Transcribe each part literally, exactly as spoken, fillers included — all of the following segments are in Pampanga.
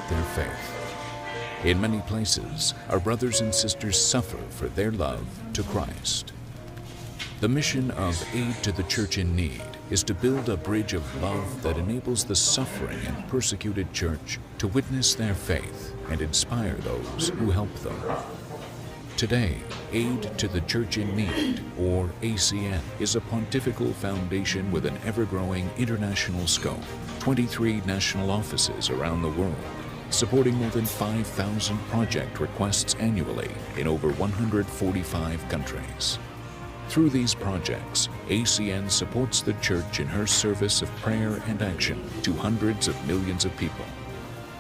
their faith. In many places, our brothers and sisters suffer for their love to Christ. The mission of Aid to the Church in Need is to build a bridge of love that enables the suffering and persecuted church to witness their faith and inspire those who help them. Today, Aid to the Church in Need, or A C N, is a pontifical foundation with an ever-growing international scope, twenty-three national offices around the world, supporting more than five thousand project requests annually in over one hundred forty-five countries. Through these projects, A C N supports the Church in her service of prayer and action to hundreds of millions of people,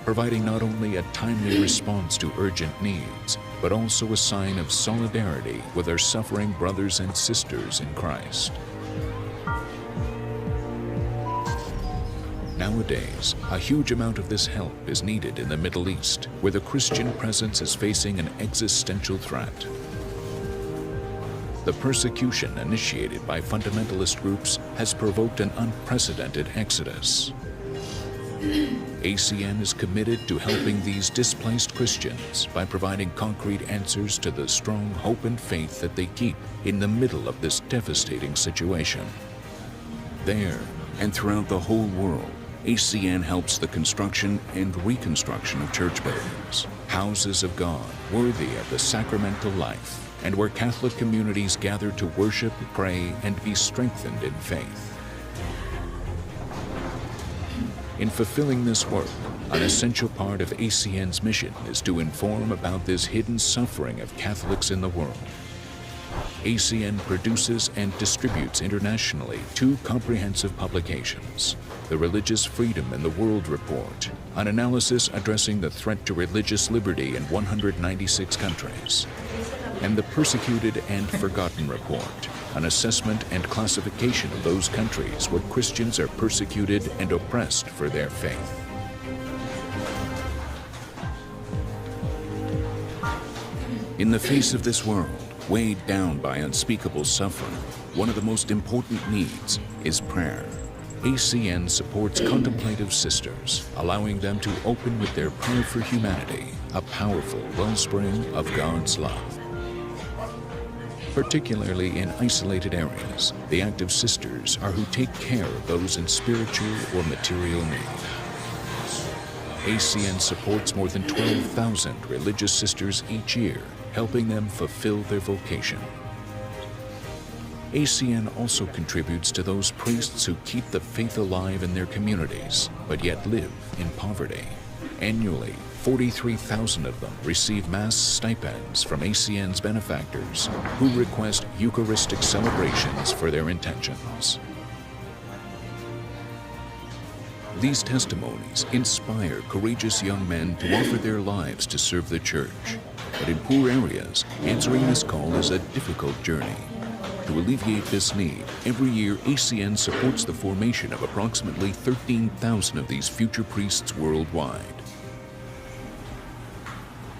providing not only a timely response to urgent needs, but also a sign of solidarity with our suffering brothers and sisters in Christ. Nowadays, a huge amount of this help is needed in the Middle East, where the Christian presence is facing an existential threat. The persecution initiated by fundamentalist groups has provoked an unprecedented exodus. A C N is committed to helping these displaced Christians by providing concrete answers to the strong hope and faith that they keep in the middle of this devastating situation. There, and throughout the whole world, A C N helps the construction and reconstruction of church buildings, houses of God worthy of the sacramental life, and where Catholic communities gather to worship, pray, and be strengthened in faith. In fulfilling this work, an essential part of A C N's mission is to inform about this hidden suffering of Catholics in the world. A C N produces and distributes internationally two comprehensive publications, The Religious Freedom and the World Report, an analysis addressing the threat to religious liberty in one hundred ninety-six countries, and The Persecuted and Forgotten Report, an assessment and classification of those countries where Christians are persecuted and oppressed for their faith. In the face of this world, weighed down by unspeakable suffering, one of the most important needs is prayer. A C N supports contemplative sisters, allowing them to open with their prayer for humanity, a powerful wellspring of God's love. Particularly in isolated areas, the active sisters are who take care of those in spiritual or material need. A C N supports more than twelve thousand religious sisters each year, helping them fulfill their vocation. A C N also contributes to those priests who keep the faith alive in their communities, but yet live in poverty. Annually, forty-three thousand of them receive Mass stipends from A C N's benefactors, who request Eucharistic celebrations for their intentions. These testimonies inspire courageous young men to offer their lives to serve the Church. But in poor areas, answering this call is a difficult journey. To alleviate this need, every year A C N supports the formation of approximately thirteen thousand of these future priests worldwide.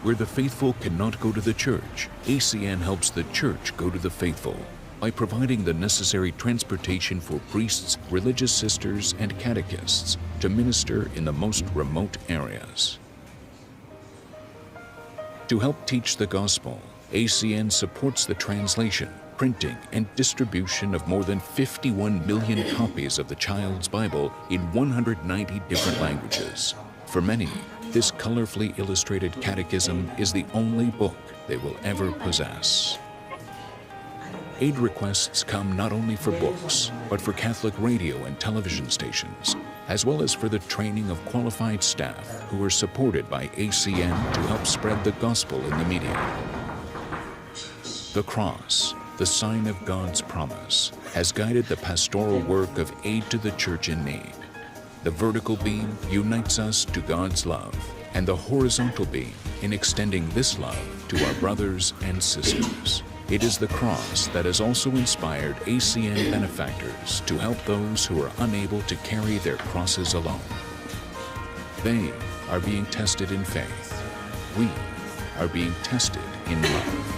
Where the faithful cannot go to the church, A C N helps the church go to the faithful by providing the necessary transportation for priests, religious sisters, and catechists to minister in the most remote areas. To help teach the gospel, A C N supports the translation, printing, and distribution of more than fifty-one million copies of the Child's Bible in one hundred ninety different languages. For many, this colorfully illustrated catechism is the only book they will ever possess. Aid requests come not only for books, but for Catholic radio and television stations, as well as for the training of qualified staff who are supported by A C N to help spread the gospel in the media. The cross, the sign of God's promise, has guided the pastoral work of Aid to the Church in Need. The vertical beam unites us to God's love, and the horizontal beam in extending this love to our brothers and sisters. It is the cross that has also inspired A C N benefactors to help those who are unable to carry their crosses alone. They are being tested in faith. We are being tested in love.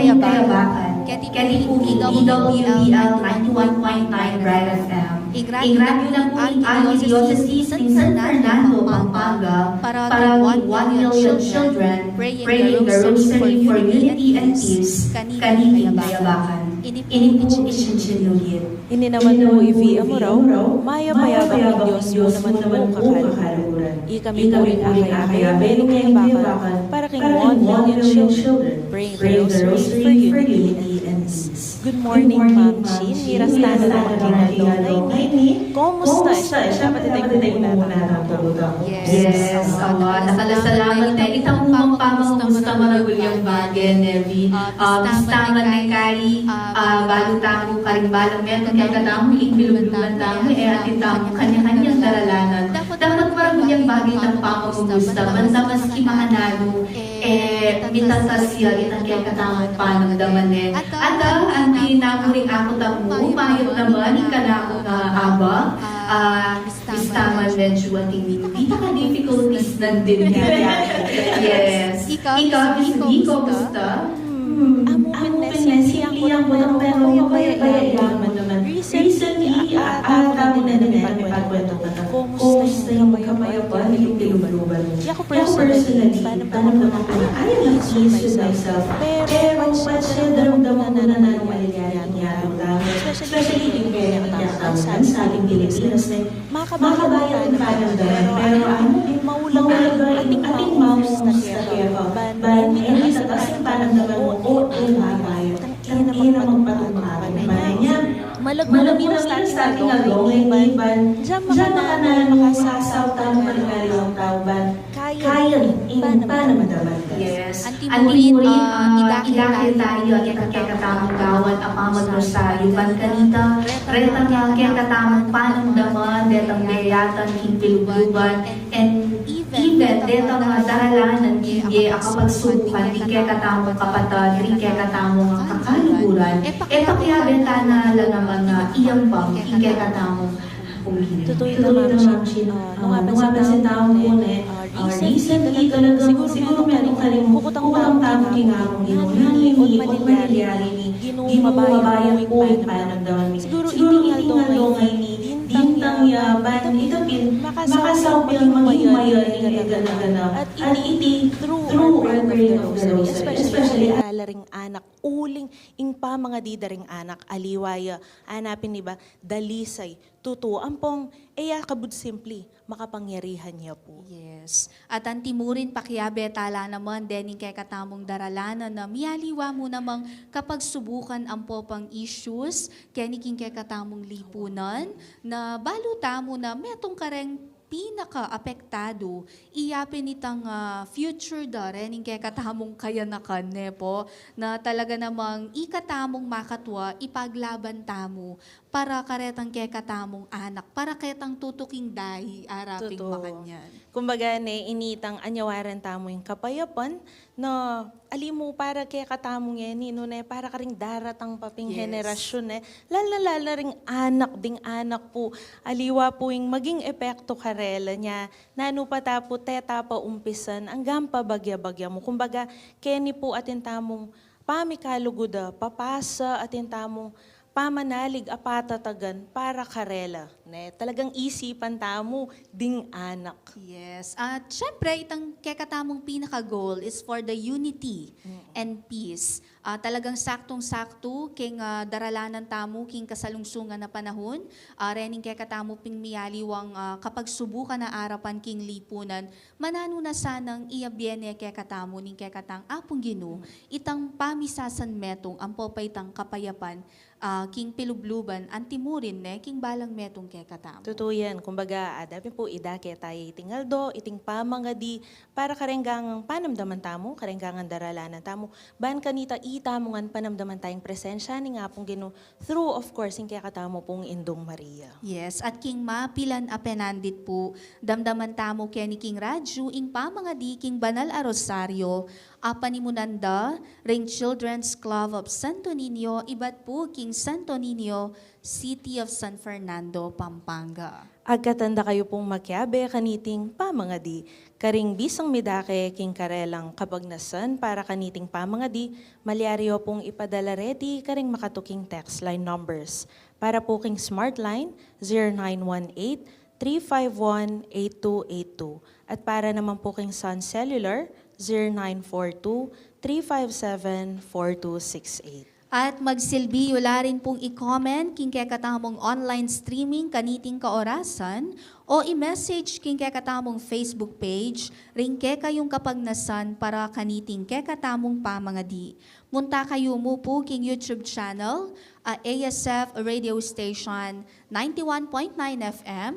Kayabakan, keti pu king D W P L ninety-one point nine Bright F M. Ing radyo na pu ning Archdiocese ning San Fernando, Pampanga, para king one million children, praying the Rosary for unity and peace, kaniting kayabakan. Ini pu ing chinchin lugit. Ini naman pu i V M Raw, mayap a yabak ning Dios mu naman pu kakaluguran. Ikami pu ring akayabe ning kayabakan para king one million children, praying the Rosary for unity and peace. Good morning, Ma'am Chin. Miras tana naman king aldo ngeni. Kumusta? Siyempre, dapat itay muna tamu. Yes, awa, dakal a salamat ne. Ita mu mang pamangumusta, maragulyang bage, Nevi. Ah, bista man ne kari, ah, balu tamu karing balang metung kekatamu, king pilubluban tamu, e atin tamu kanya-kanyang daralanan. Dapat maragulyang bage itang pamangumusta, banta maski makananu, e mitatas ya itang kekatamung panamdaman ne. At, ah, anti namu ring aku tamu, mayap naman ing kanaku nga abak, ah, bista man medyu atin, bista ka difficulties nandin kaya. Yes. Ikaw, Miss Lee, kumusta? Hmm, amu pin ne, simple yang walang pero mabaya-baya ya mu naman. Recently, a, a, tamu ne, ne, mipagkwento ka ta. Kumusta ing kapayapan king pilubluban mu? Yaku personally, panamdaman ku ne, I am at peace with myself. Pero patse daramdaman ku na nanung malyari king yatu tamu, especially king kekatamu bansa, king Pilipinas, ne, makabayat ing panamdaman, pero amu pin, maulaga ing atin mangumusta keka, ban e mitatas ing panamdaman mu o e mabayat. Tangina magpatungka king pananya. Malagmag a miras tating aldo ngeni, ban dyan makananu makasaup tamu karing aliwang tau, ban kayan ing panamdaman. Yes. Antimurin, ah, idake tamu itang kekatamung gawan a pamag-rosaryu, ban kanita retang kekatamung panamdaman detang beyatan king pilubluban, and even detang daralanan king bie a kapagsubukan ring kekatamung kapatad, ring kekatamung kakaluguran, e pakiyabe tana la naman a iyampang ing kekatamung Tutu ita, Ma'am Chin. Ah, nung apansin tamu ne, ah, recently talagang siguru metung karing kukutang tamu king Apung Ginu, nanu ini, o manilyari ini, Ginu, mabayat pu ing panamdaman mi. Siguru iting aldo ngeni, dintang ya, ban ita pin makasaup yang maging mayari ing gana-gana. At iti through our praying of the Rosary, especially ala ring anak, uling ing pamangadi da ring anak, aliwa ya, ana pin iba, dalisay, tutu, ampong e ya kabud simpli, makapangyarihan ya pu. Yes. At antimurin pakiyabe tala naman dening kekatamung daralanan na mialiwa mu namang kapagsubukan ampo pang issues keni king kekatamung lipunan, na balu tamu na metung kareng pinakaapektadu, iya pin itang, ah, future da rening kekatamung kayanakan, ne pu, na talaga namang ikatamung makatua, ipaglaban tamu para karetang kekatamung anak, para ketang tutuking dahi, araping makanyan. Kumbaga ne, ini itang anyawaran tamu ing kapayapan, na ali mu para kekatamu ngeni, nune para karing daratang pa ping henerasyon, e. Lalo na, lalo na ring anak ding anak pu, aliwa pu ing maging epektu karela, nya nanu pa ta pu, teta pa umpisan, anggang pabagya-bagya mu. Kumbaga, keni pu atin tamung pamikalugud a papasa, atin tamung pamanalig a patatagan para karela, ne? Talagang isipan tamu ding anak. Yes. At syempre, itang kekatamung pinaka-goal is for the unity and peace. Ah, talagang saktong-sakto king, ah, daralanan tamu king kasalungsungan a panahun, ah, rening kekatamu pin mialiwang, ah, kapagsubukan a arapan king lipunan, mananu na sanang iyabie ne kekatamu ning kekatang Apung Ginu itang pamisasanmetung ampo pa itang kapayapan, ah, king pilubluban, antimurin ne king balang metung kekatamu. Tutu yan. Kumbaga, adapin pu, idake tamu iting aldo, iting pamangadi, para kareng gangang panamdaman tamu, kareng gangang daralanan tamu, ban kanita itamu ngan panamdaman taya ing presensya ning Apung Ginu through, of course, ing kekatamu pung Indung Maria. Yes, at king mapilan a penandit pu, damdaman tamu keni king radyu ing pamangadi king banal a rosaryo a panimunan da ring Children's Club of Santo Niño, ibat pu king Santo Niño, City of San Fernando, Pampanga. Agkatan da kayu pung makiabe kaniting pamangadi. Karing bisang midake king karelang kapagnasan para kaniting pamangadi, malyari yu pung ipadala reti karing makatuking text line numbers. Para pu king Smart Line, zero nine one eight, three five one, eight two eight two. At para naman pu king Sun Cellular, zero nine four two, three five seven, four two six eight. At magsilbi yu la rin pung i-comment king kekatamung online streaming kaniting kaorasan o i-message king kekatamung Facebook page ring kekayung kapagnasan para kaniting kekatamung pamangadi. Munta kayu mu pu king YouTube channel a ASF Radio Station ninety-one point nine FM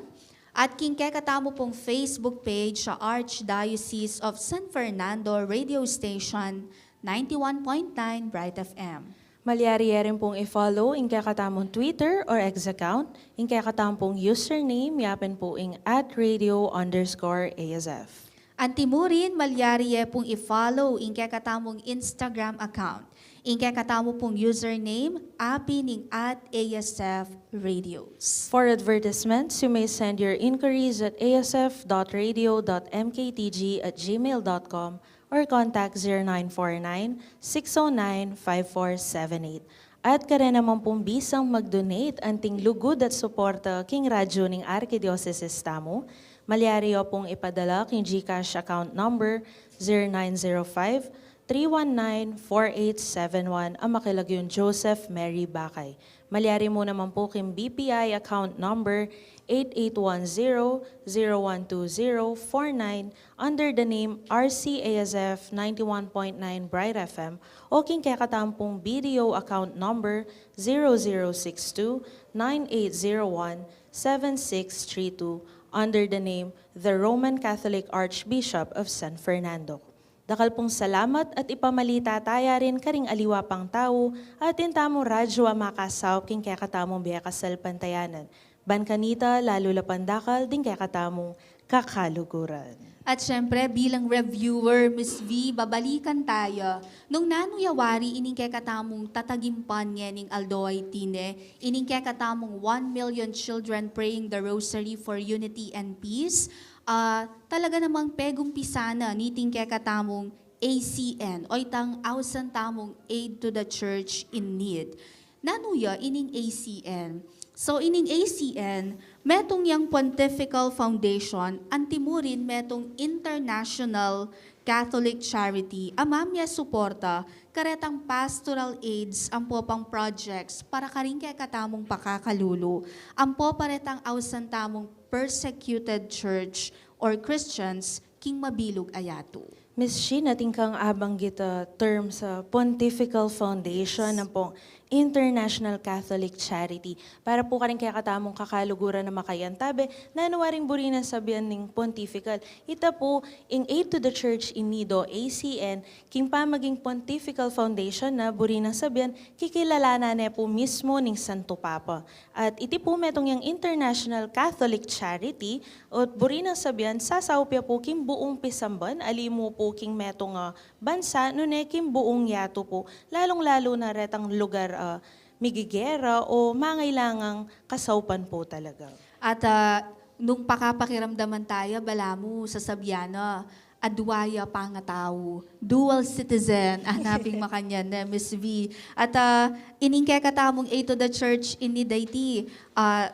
at king kekatamu pung Facebook page a Archdiocese of San Fernando Radio Station ninety-one point nine Bright FM. Malyari ye rin pung i-follow ing kekatamung Twitter or X account, ing kekatamung username yapin pu ing at radio underscore ASF. Antimurin, malyari ye pung i-follow ing kekatamung Instagram account. Ing kekatamu pung username, apin ing at ASF Radios. For advertisements, you may send your inquiries at ASF dot radio dot MKTG at gmail dot com or contact zero nine four nine, six oh nine, five four seven eight. At kare naman pung bisang mag-donate anting lugud at suporta king radyu ning Arkidiosesis tamu, malyari yu pung ipadala king GCash account number zero nine zero five, three one nine, four eight seven one a makilagyung Joseph Mary Bakay. Malyari mu naman pu king BPI account number eight eight one zero, zero one two zero four nine under the name RCASF ninety-one point nine Bright FM o king kekatamung BDO account number zero zero six two, nine eight zero one, seven six three two under the name the Roman Catholic Archbishop of San Fernando. Dakal pung salamat at ipamalita taya rin karing aliwa pang tau atin tamung radyu a makasaup king kekatamung bie kasalpantayanan. Ban kanita, lalu la pandakal ding kekatamung kakaluguran. At syempre, bilang reviewer, Miss V, babalikan taya nung nanu ya wari ining kekatamung tatagimpan ngening aldo a iti ne, ining kekatamung one million children praying the rosary for unity and peace. Ah, talaga namang pegumpisan na niting kekatamung ACN o itang ausan tamung Aid to the Church in Need. Nanu ya ining ACN? So, ining ACN, metung yang Pontifical Foundation, antimurin metung International Catholic Charity, a mamie suporta karetang pastoral aids ampo pang projects para karing kekatamung pakakalulu, ampo pa retang ausan tamung persecuted church or Christians king mabilug a yatu. Miss Sheena, atin kang abanggit a term sa Pontifical Foundation, ampong International Catholic Charity. Para pu karing kekatamung kakaluguran a makayantabe, nanu waring buri nang sabian ning pontifical? Ita pu, ing Aid to the Church in Need o ACN, king pamaging Pontifical Foundation na, buri nang sabian, kikilalanan ne pu mismu ning Santo Papa. At iti pu metung yang International Catholic Charity, at buri nang sabian, sasaup ya pu king buung pisamban, ali mu pu king metung a bansa, nune king buung yatu pu, lalung-lalu na retang lugar a migigera o mangailangang kasaupan pu talaga. At, ah, nung pakapakiramdaman taya, balamu sasabian na, adwa ya pangatau, dual citizen, anaping makanyan ne, Miss V. At, ah, ining kekatamung Aid to the Church in Need a iti, ah,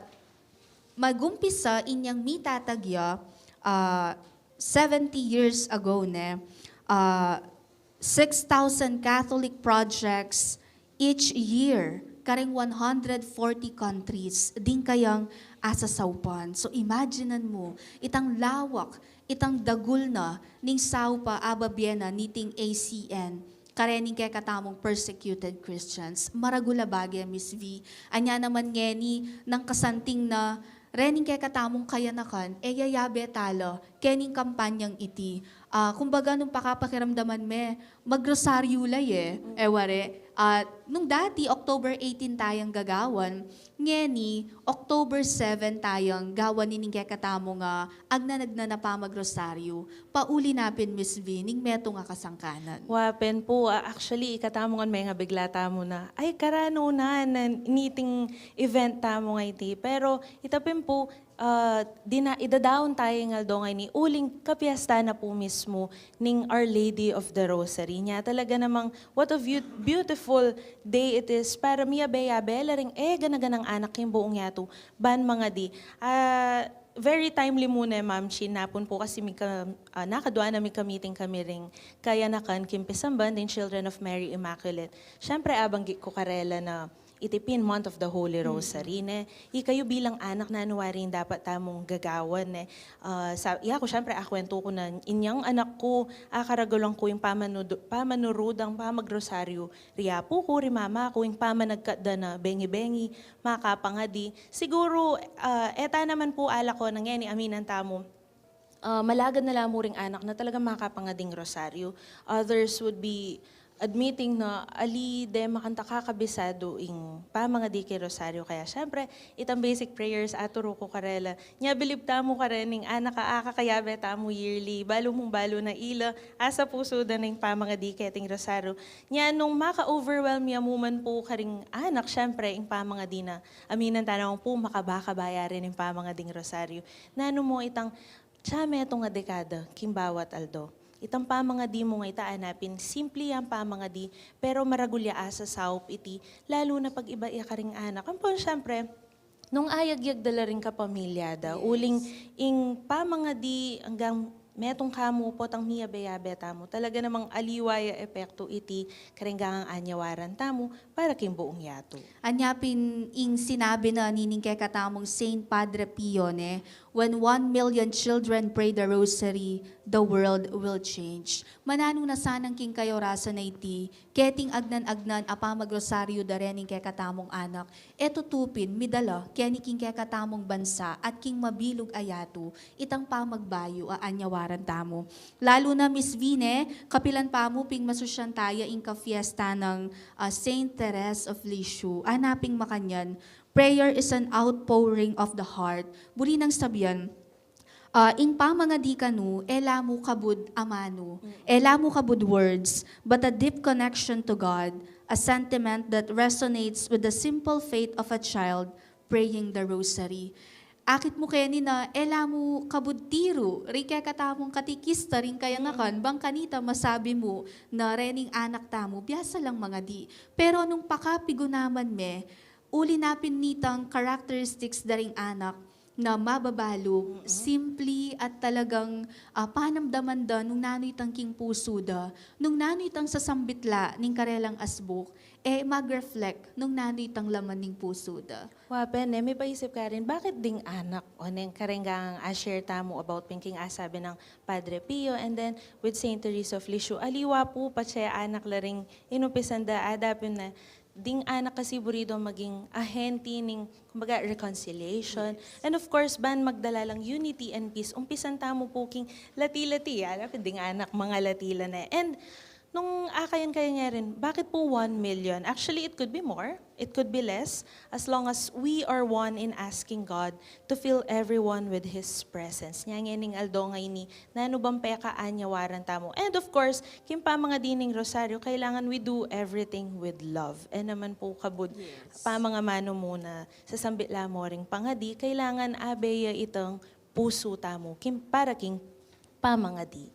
magumpisa inyang mitatag ya, ah, seventy years ago ne, ah, six thousand Catholic projects each year, karing one hundred forty countries, ding kayang asasaupan. So, imaginan mu, itang lawak, itang dagul na, ning saup a ababie na niting ACN, karening kekatamung persecuted Christians. Maragul a bage, Miss V. Anya naman ngeni, nang kasanting na, rening kekatamung kayanakan, e yayabe tala, kening kampanyang iti. Ah, kumbaga, nung pakapakiramdaman me, magrosaryu la ye, e wari, at Nung dati, October eighteen tayang gagawan, ngeni, October seven tayang gawan ining kekatamung, ah, agnan-agnan a pamagrosaryu, pauli na pin, Miss V, ning metung a kasangkanan. Wa pin pu, ah, actually, ikatamu ngan mengabigla tamu na, ay, karanu na, na niting event tamu ngeni. Pero ita pin pu, ah, dina-, idadaun taya ing aldo ngeni uling kapiesta na pu mismu ning Our Lady of the Rosary. Nya talaga namang, what a beau-, beautiful day it is para miyabe-yabe la ring e gana-ganang anak king buung yatu ban mangadi. Ah, very timely mu ne, Ma'am Chin, napun pu kasi mika-, ah, nakadwa na mika-meeting kami ring kayanakan king pisamban ding Children of Mary Immaculate. Siyempre, abanggit ku karela na iti pin month of the Holy Rosary, ne? Ikayu bilang anak, nanu wari ing dapat tamung gagawan, ne? Ah, sa, yaku, siyempre, akwentu ku na inyang anak ku, akaragul ku ing pamanud-, pamanurudang pamagrosaryu ri apu ku, ri mama ku, ing pamanagkat da na bengi-bengi, makapangadi. Siguru, ah, e ta naman pu alako na ngeni, aminan tamu, ah, malagad na la mu ring anak na talagang makapangading rosaryu. Others would be admitting na ali de makanta kakabisadu ing pamangadi king rosaryu. Kaya, siyempre, itang basic prayers aturu ku karela. Nya bilib tamu karening anak a akakayabe tamu yearly. Balu mung balu na ila, asa pusu da na ing pamangadi keting rosaryu. Nya nung maka-overwhelm ya mu man pu karing anak, siyempre, ing pamangadi na, aminan ta naman pu, makaba-kaba ya rin ing pamangading rosaryu. Nanu mu itang tsa metung a dekada king bawat aldo. Itang pamangadi mu ngeni, ita, ana pin, simple yang pamangadi, pero maragul ya a sasaup iti, lalu na pag-ibat ya karing anak. Ampon, siyempre, nung ayagyag da la ring kapamilya da, uling ing pamangadi anggang metung ka mu potang miyabe-yabe tamu, talaga namang aliwa ya epektu iti karing gangang anyawaran tamu para king buung yatu. Anya pin ing sinabi na nining kekatamung Saint Padre Pio, ne, "When one million children pray the Rosary, the world will change." Mananu na sanang king kayorasan a iti, keting agnan-agnan a pamagrosaryu da rening kekatamung anak, e tutu pin midala keni king kekatamung bansa at king mabilug a yatu itang pamagbayu a anyawaran tamu. Lalu na, Miss Vine, kapilan pa mu pin masusyan taya ing kafiesta nang, ah, Saint Therese of Lisieux. Ana pin makanyan, "Prayer is an outpouring of the heart." Buri nang sabian, ah, ing pamangadi kanu, e la mu kabud amanu, e la mu kabud words, but a deep connection to God, a sentiment that resonates with the simple faith of a child praying the rosary. Akit mu keni na, e la mu kabud tiru ring kekatamung katikista ring kayangakan, bang kanita masabi mu na rening anak tamu biasa lang mangadi. Pero nung pakapigunaman me, uli na pin nitang characteristics da ring anak na mababalu, simple, at talagang, ah, panamdaman da nung nanu itang king pusu da, nung nanu itang sasambit la ning karelang asbuk, e mag-reflect nung nanu itang laman ning pusu da. Wa pin, e, mipaisip ka rin, bakit ding anak? O neng kareng gangang a-share tamu about pin king asabi nang Padre Pio, and then with Saint Teresa of Lisieux, aliwa pu patse anak la ring inumpisan da, ada pin na ding anak kasi buri da maging ahente ning, kumbaga, reconciliation. And of course, ban magdala lang unity and peace, umpisan tamu pu king lati-lati, ala pin ding anak, mangalati la ne. And nung akayan-kayan ya rin, bakit pu one million? Actually, it could be more, it could be less, as long as we are one in asking God to fill everyone with His presence. Nya ngening aldo ngeni, nanu bang pekaanyawaran tamu? And of course, king pamangadi ning rosaryu, kailangan we do everything with love. E naman pu kabud pamangamanu mu na sasambit la mu ring pangadi, kailangan abe ya itang pusu tamu king, para king pamangadi.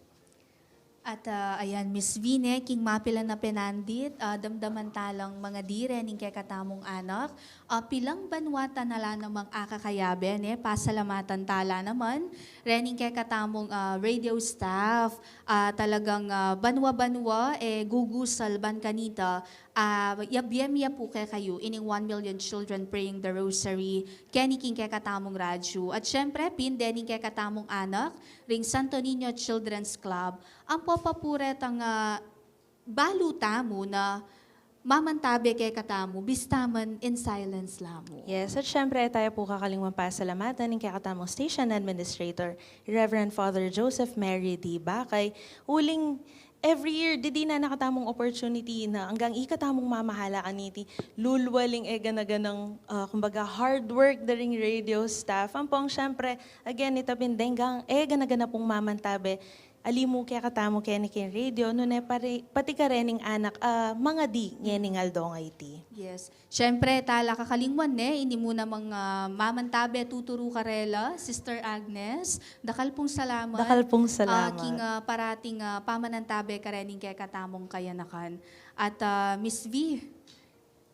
At, ah, ayan, Miss Vine, king mapilan a penandit, ah, damdaman ta lang mangadi rening kekatamung anak, ah, pilang banua ta na la namang akakayabe, ne, pasalamatan ta la naman rening kekatamung, ah, radio staff, ah, talagang, ah, banua-banua, e gugusal ban kanita, ah, yabie mi ya pu kekayu ining One Million Children Praying the Rosary, keni king kekatamung radyu. At syempre, pin dening kekatamung anak, ring Santo Niño Children's Club, ampo pa pu retang, ah, balu tamu na mamantabe kekatamu, bista man in silence la mu. Yes, at syempre, e taya pu kakalingwan pasalamatan ing kekatamung station administrator, Reverend Father Joseph Mary D Bacay, uling every year, didinan na katamung opportunity na anggang ikatamung mamahala kaniti lulwaling e gana-ganang, ah, kumbaga, hard work da ring radio staff. Ampong, syempre, again, ita pin denggang e gana-gana pung mamantabe, ali mu kekatamu keni king radio, nune pari-, pati karening anak, ah, mangadi ngening aldo ngeni. Yes. Siyempre, e tala kakalingwan ne, ini mu namang, ah, mamantabe tuturu karela, Sister Agnes. Dakal pung salamat. Dakal pung salamat. Ah, king, ah, parating, ah, pamanantabe karening kekatamung kayanakan. At, ah, Miss V,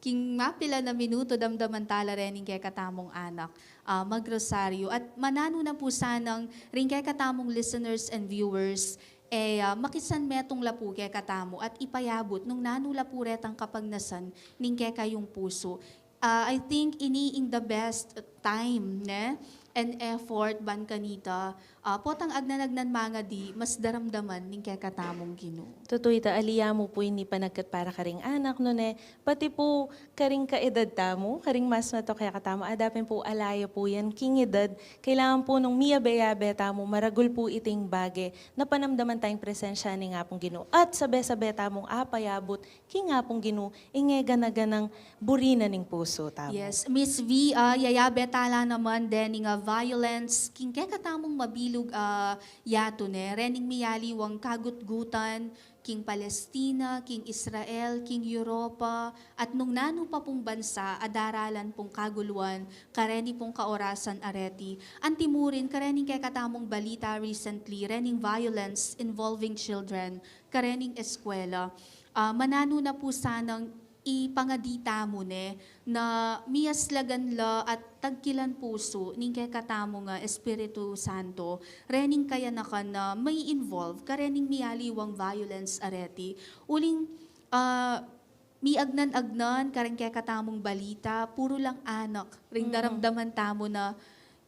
king mapilan a minutu, damdaman tala rening kekatamung anak, ah, magrosaryo. At mananu na pu sanang ring kekatamung listeners and viewers, e, ah, makisanmetung la pu kekatamu at ipayabut nung nanu la pu retang kapagnasan ning kekayung pusu. Ah, I think ini ing the best time, ne? And effort ban kanita, ah, potang agnan-agnan mangadi, mas daramdaman ning kekatamung Ginu. Tutu ita, ali ya mu pu ini panagkat para karing anak, nune, pati pu karing kaedad tamu, karing mas mato kekatamu, adapin pu ala ya pu yan king edad, kailangan pu nung miyabe-yabe tamu, maragul pu iting bage, na panamdaman tang presensya ning Apung Ginu, at sabe-sabe tamung apayabut king Apung Ginu, ing e gana-ganang buri na ning pusu tamu. Yes, Miss V, ah, yayabe tala naman dening, ah, violence king kekatamung mabilug, ah, yatu, ne, rening miyaliwang kagutgutan king Palestina, king Israel, king Europa, at nung nanu pa pung bansa a daralan pung kaguluan kareni pung kaorasan a reti. Antimurin karening kekatamung balita recently, rening violence involving children karening eskwela. Ah, mananu na pu sanang ipangadi tamu ne, na miyaslagan la at tagkilan pusu ning kekatamung Espiritu Santo rening kayanakan a mai-involve karening miyaliwang violence a reti. Uling, ah, miagnan-agnan kareng kekatamung balita, puru lang anak ring daramdaman tamu na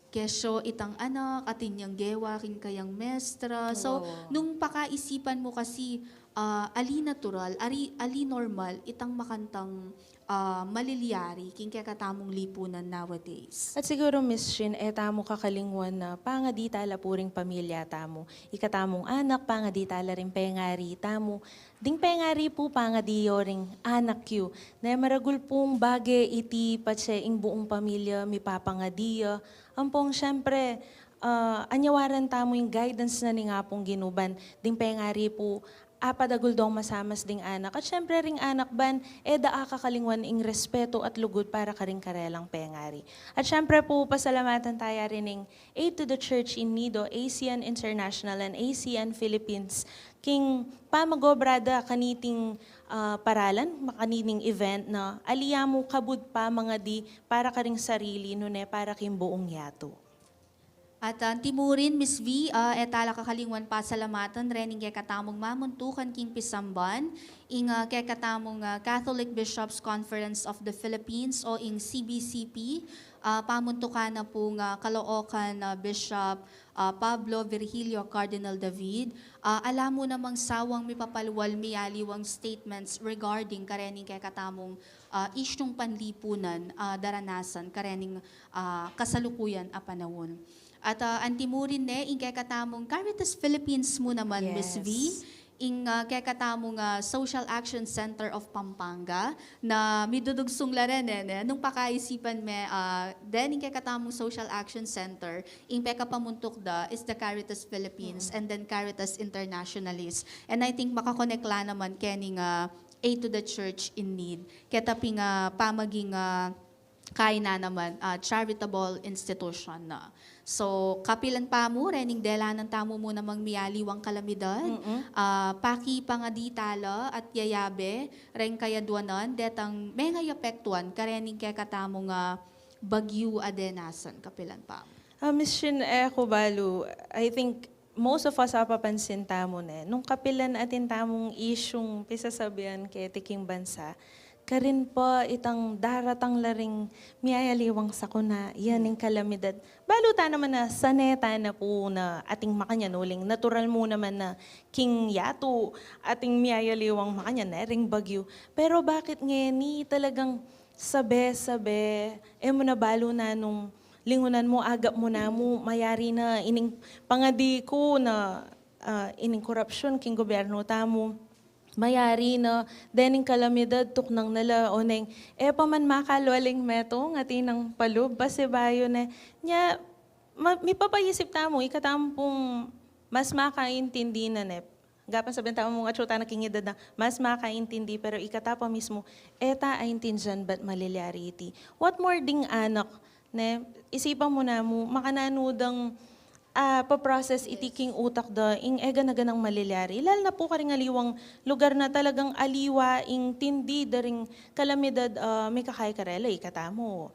kesyo itang anak, atin yang gewa king kayang mestra. So, nung pakaisipan mu kasi, ah, ali natural, ari, ali normal itang makantang, ah, malilyari king kekatamung lipunan nowadays. At siguru, Miss Chin, e tamu kakalingwan na pangadi tala pu ring pamilya tamu. Ikatamung anak, pangadi tala ring pengari tamu. Ding pengari pu, pangadi yu ring anak yu. Ne, maragul pung bage iti patse ing buung pamilya mipapangadi ya. Ampong, siyempre, ah, anyawaran tamu ing guidance na ning Apung Ginu ban ding pengari pu apadagul dong masamas ding anak. At siyempre, ring anak ban e da akakalingwan ing respetu at lugud para karing karelang pengari. At siyempre pu, pasalamatan taya rin ing Aid to the Church in Need o A C N International and A C N Philippines king pamagobra da kaniting, ah, paralan, kaniting event na ali ya mu kabud pamangadi para karing sarili, nune para king buung yatu. At, ah, antimurin, Miss V, ah, e tala kakalingwan pasalamatan rening kekatamung mamuntukan king pisamban, ing, ah, kekatamung, ah, Catholic Bishops' Conference of the Philippines o ing C B C P, ah, pamuntukan na pung, ah, Caloocan, ah, Bishop, ah, Pablo Virgilio Cardinal David. Ah, ala mu namang sawang mipapalwal miyaliwang statements regarding karening kekatamung, ah, isyung panlipunan, ah, daranasan karening, ah, kasalukuyan a panaun. At, ah, antimurin ne, ing kekatamung Caritas Philippines mu naman, Miss V, ing, ah, kekatamung, ah, Social Action Center of Pampanga, na midudugsung la rin, e, ne? Nung pakaisipan me, ah, then ing kekatamung Social Action Center, ing pekapamuntuk da is the Caritas Philippines and then Caritas Internationalis. And I think makakonek la naman kening, ah, Aid to the Church in Need. Keta pin, ah, pamaging, ah, kainan naman, ah, charitable institution na. So, kapilan pa mu, rening delanan tamu mu namang miyaliwang kalamidad, ah, pakipangadi tala at yayabe reng kayadwanan detang mengayapektuan karening kekatamung bagyu a denasan, kapilan pa mu. Ah, Miss Chin, e ku balu, I think most of us apapansin tamu ne, nung kapilan atin tamung isyung pisasabian keti king bansa, karin pa itang daratang la ring miyayaliwang sakuna, yan ing kalamidad. Balu ta naman na sane ta na pu na ating makanyan, uling natural mu naman na king yatu ating miyayaliwang makanyan, e, ring bagyu. Pero bakit ngeni talagang sabe-sabe, e mu na balu nanung lingunan mu, agap mu namu, mayari na ining pangadi ku na ah, ining korapsyun king gobyerno tamu, mayari na dening kalamidad, tuknang na la, o neng e pa man makalwaling metung atin nang palub, pasibayu ne. Nya, ma-, mipapaisip tamu, ikatamu pung mas makaintindi na ne. Gapan sabian tamu mung atsu tana king edad na mas makaintindi, pero ikata pa mismu, e ta aintindian ba't malilyari iti. What more ding anak, ne? Isipan mu namu, makananu dang, ah, pa-process iti king utak da, ing e gana-ganang malilyari. Lalo na pu karing aliwang lugar na talagang aliwa ing tindi da ring kalamidad, ah, mikakay karela, ikatamu.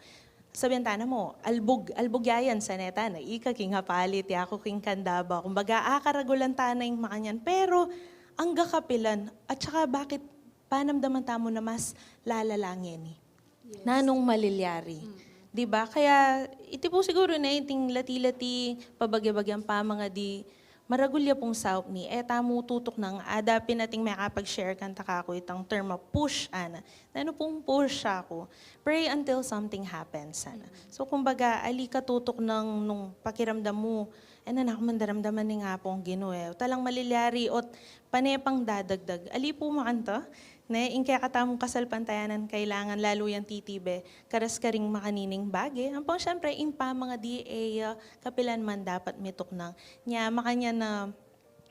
Sabian tana mu, albug, albug ya yan, saneta na, ika king apalit, yaku king kandaba. Kumbaga, akaragulan tana ing makanyan. Pero, angga kapilan, at saka bakit panamdaman tamu na mas lalala ngeni? Yes. Nanung malilyari. Mm. Di ba? Kaya, iti pu siguru na iting lati-lati, pabage-bagyang pamangadi, maragul ya pung saup ni, e tamu tutuknang, ada pin ating makapag-share kanta kaku itang term a push, ana. Nanu pung push aku? Pray until something happens, ana. Mm. So, kumbaga, ali ka tutuknang nung pakiramdam mu, e na naku man daramdaman ning Apung Ginu, e. Talang malilyari, ot pane pang dadagdag. Ali pu makanta, ne, ing kekatamung kasalpantayanan kailangan lalu yang titibe, karas karing makanining bage, ampong siyempre, ing pamangadi e ya kapilan man dapat mituknang. Nya, makanyan na,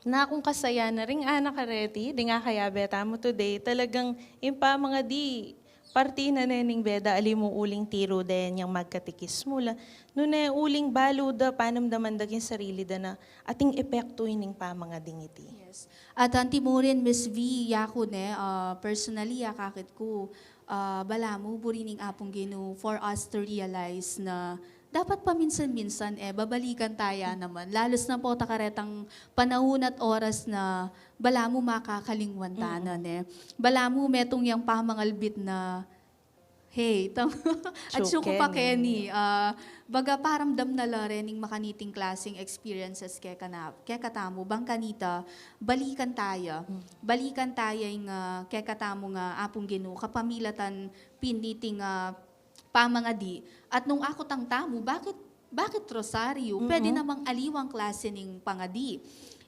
nakung kasaya na ring anak kareti, ding akayabe tamu today, talagang ing pamangadi, parti na ne ning beda, ali mu uling tiru de yang magkatekismu la, nune uling balu da, panamdaman da king sarili da na, ating epektu ining pamangading iti. Yes. At antimurin, Miss V, yaku ne, ah, personally, akakit ku, ah, balamu, buri ning Apung Ginu for us to realize na dapat paminsan-minsan, e, babalikan taya naman. Lalus na pu ta karetang panaun at oras na balamu makakalingwan tana, ne? Balamu metung yang pamangalbit na, hey, tang, atsu ku pa keni, ah, baga paramdam na la rin ing makaniting klasing experiences kekana-, kekatamu, bang kanita, balikan taya. Balikan taya ing, ah, kekatamu nga Apung Ginu, kapamilatan pin niting, ah, pamangadi. At nung akutang tamu, bakit, bakit rosaryu? Pwede namang aliwang klase ning pangadi.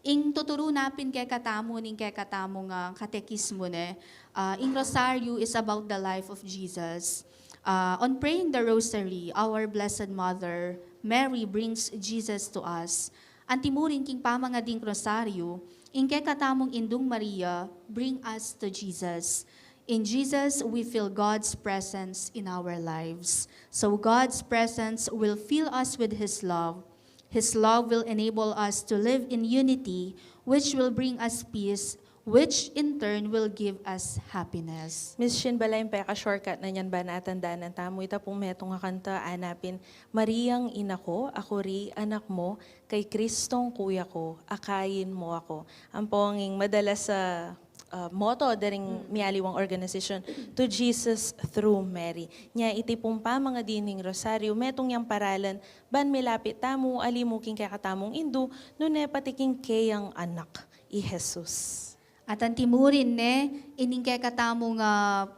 Ing tuturu na pin kekatamu ning kekatamung, ah, katekismu, ne? Ah, ing rosaryu is about the life of Jesus. Ah, on praying the rosary, our Blessed Mother, Mary, brings Jesus to us. Antimurin king pamangading rosaryu, ing kekatamung Indung Maria, bring us to Jesus. In Jesus, we feel God's presence in our lives. So God's presence will fill us with His love. His love will enable us to live in unity, which will bring us peace, which in turn will give us happiness. Miss Shin, balamu peka-shortcut na niyan, ba, natandanan tamu ita pung metung a kanta, ana pin, Mariang ina ko, aku ri anak mo, kay Kristong kuya ko, akayin mo ako. Ampong ing madalas a, ah, motto da ring mialiwang organization, "To Jesus through Mary." Nya iti pung pamangadi ning rosaryu, metung yang paralan, ban milapit tamu, ali mu king kekatamung Indu, nune pati king keyang anak, i Jesus. At antimurin, ne, ining kekatamung, ah,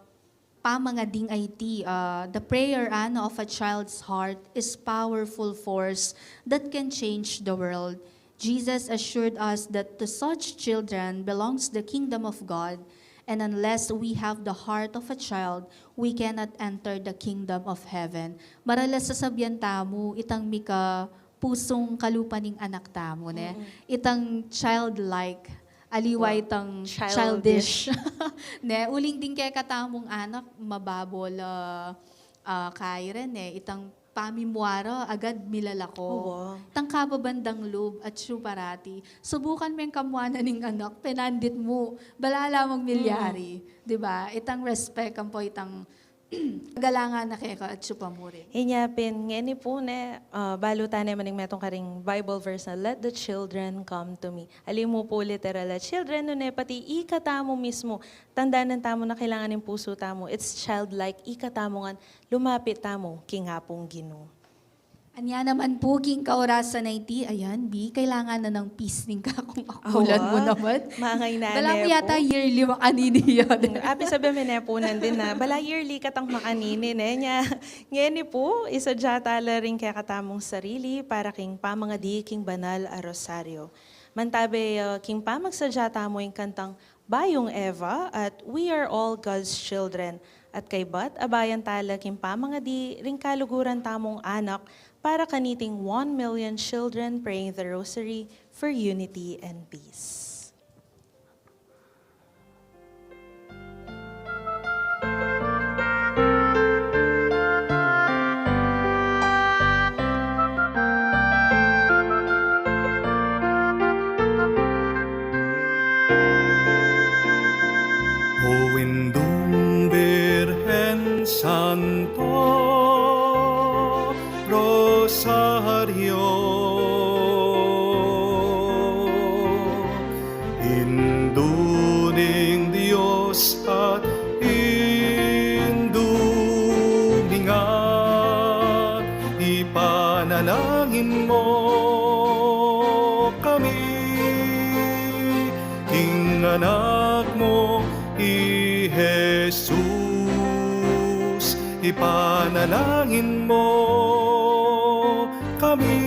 pamangading a iti, ah, the prayer, ana, of a child's heart is powerful force that can change the world. Jesus assured us that to such children belongs the kingdom of God, and unless we have the heart of a child, we cannot enter the kingdom of heaven. Marala sasabian tamu, itang mika pusung kalupa ning anak tamu, ne? Itang childlike, aliwa itang childish. Ne? Uling ding kekatamung anak, mababo la, ah, kairan, ne? Itang pamimua ra, agad milalako. Itang kababandang lub, atsu parati. Subukan meng kamuanan ning anak, penandit mu, bala la mang milyari, di ba? Itang respect, ampo itang galangan na keka atsu pa mu rin. Inya pin, ngeni pu ne, ah, balu tane man ing metung karing Bible verse na, "Let the children come to me." Ali mu pu literal a children, nune pati ikatamu mismu, tandanan tamu na kailangan ing pusu tamu, it's childlike, ikatamu ngan lumapit tamu king Apung Ginu. Anya naman pu, king kaorasan a iti, ayan, Bi, kailangan na nang peace ning kakung akulan mu naman. Mangay na. Balamu yata yearly makanini ya. Apin sabi mi ne pu nandin na, bala yearly katang makanini, ne? Nya, ngeni pu, isadya tala ring kekatamung sarili para king pamangadi king banal a rosaryo. Mantabe, ah, king pamagsadya tamu ing kantang Bayung Eva at We Are All God's Children. At kaybat, abayan tala king pamangadi ring kaluguran tamung anak para kaniting one million children praying the Rosary for unity and peace. O Indung Birhen Santo Rosario, Indu ning Dios at Indu ning Anak, ipanalangin mo kami, king Anak mo i Jesus, ipanalangin mo kami,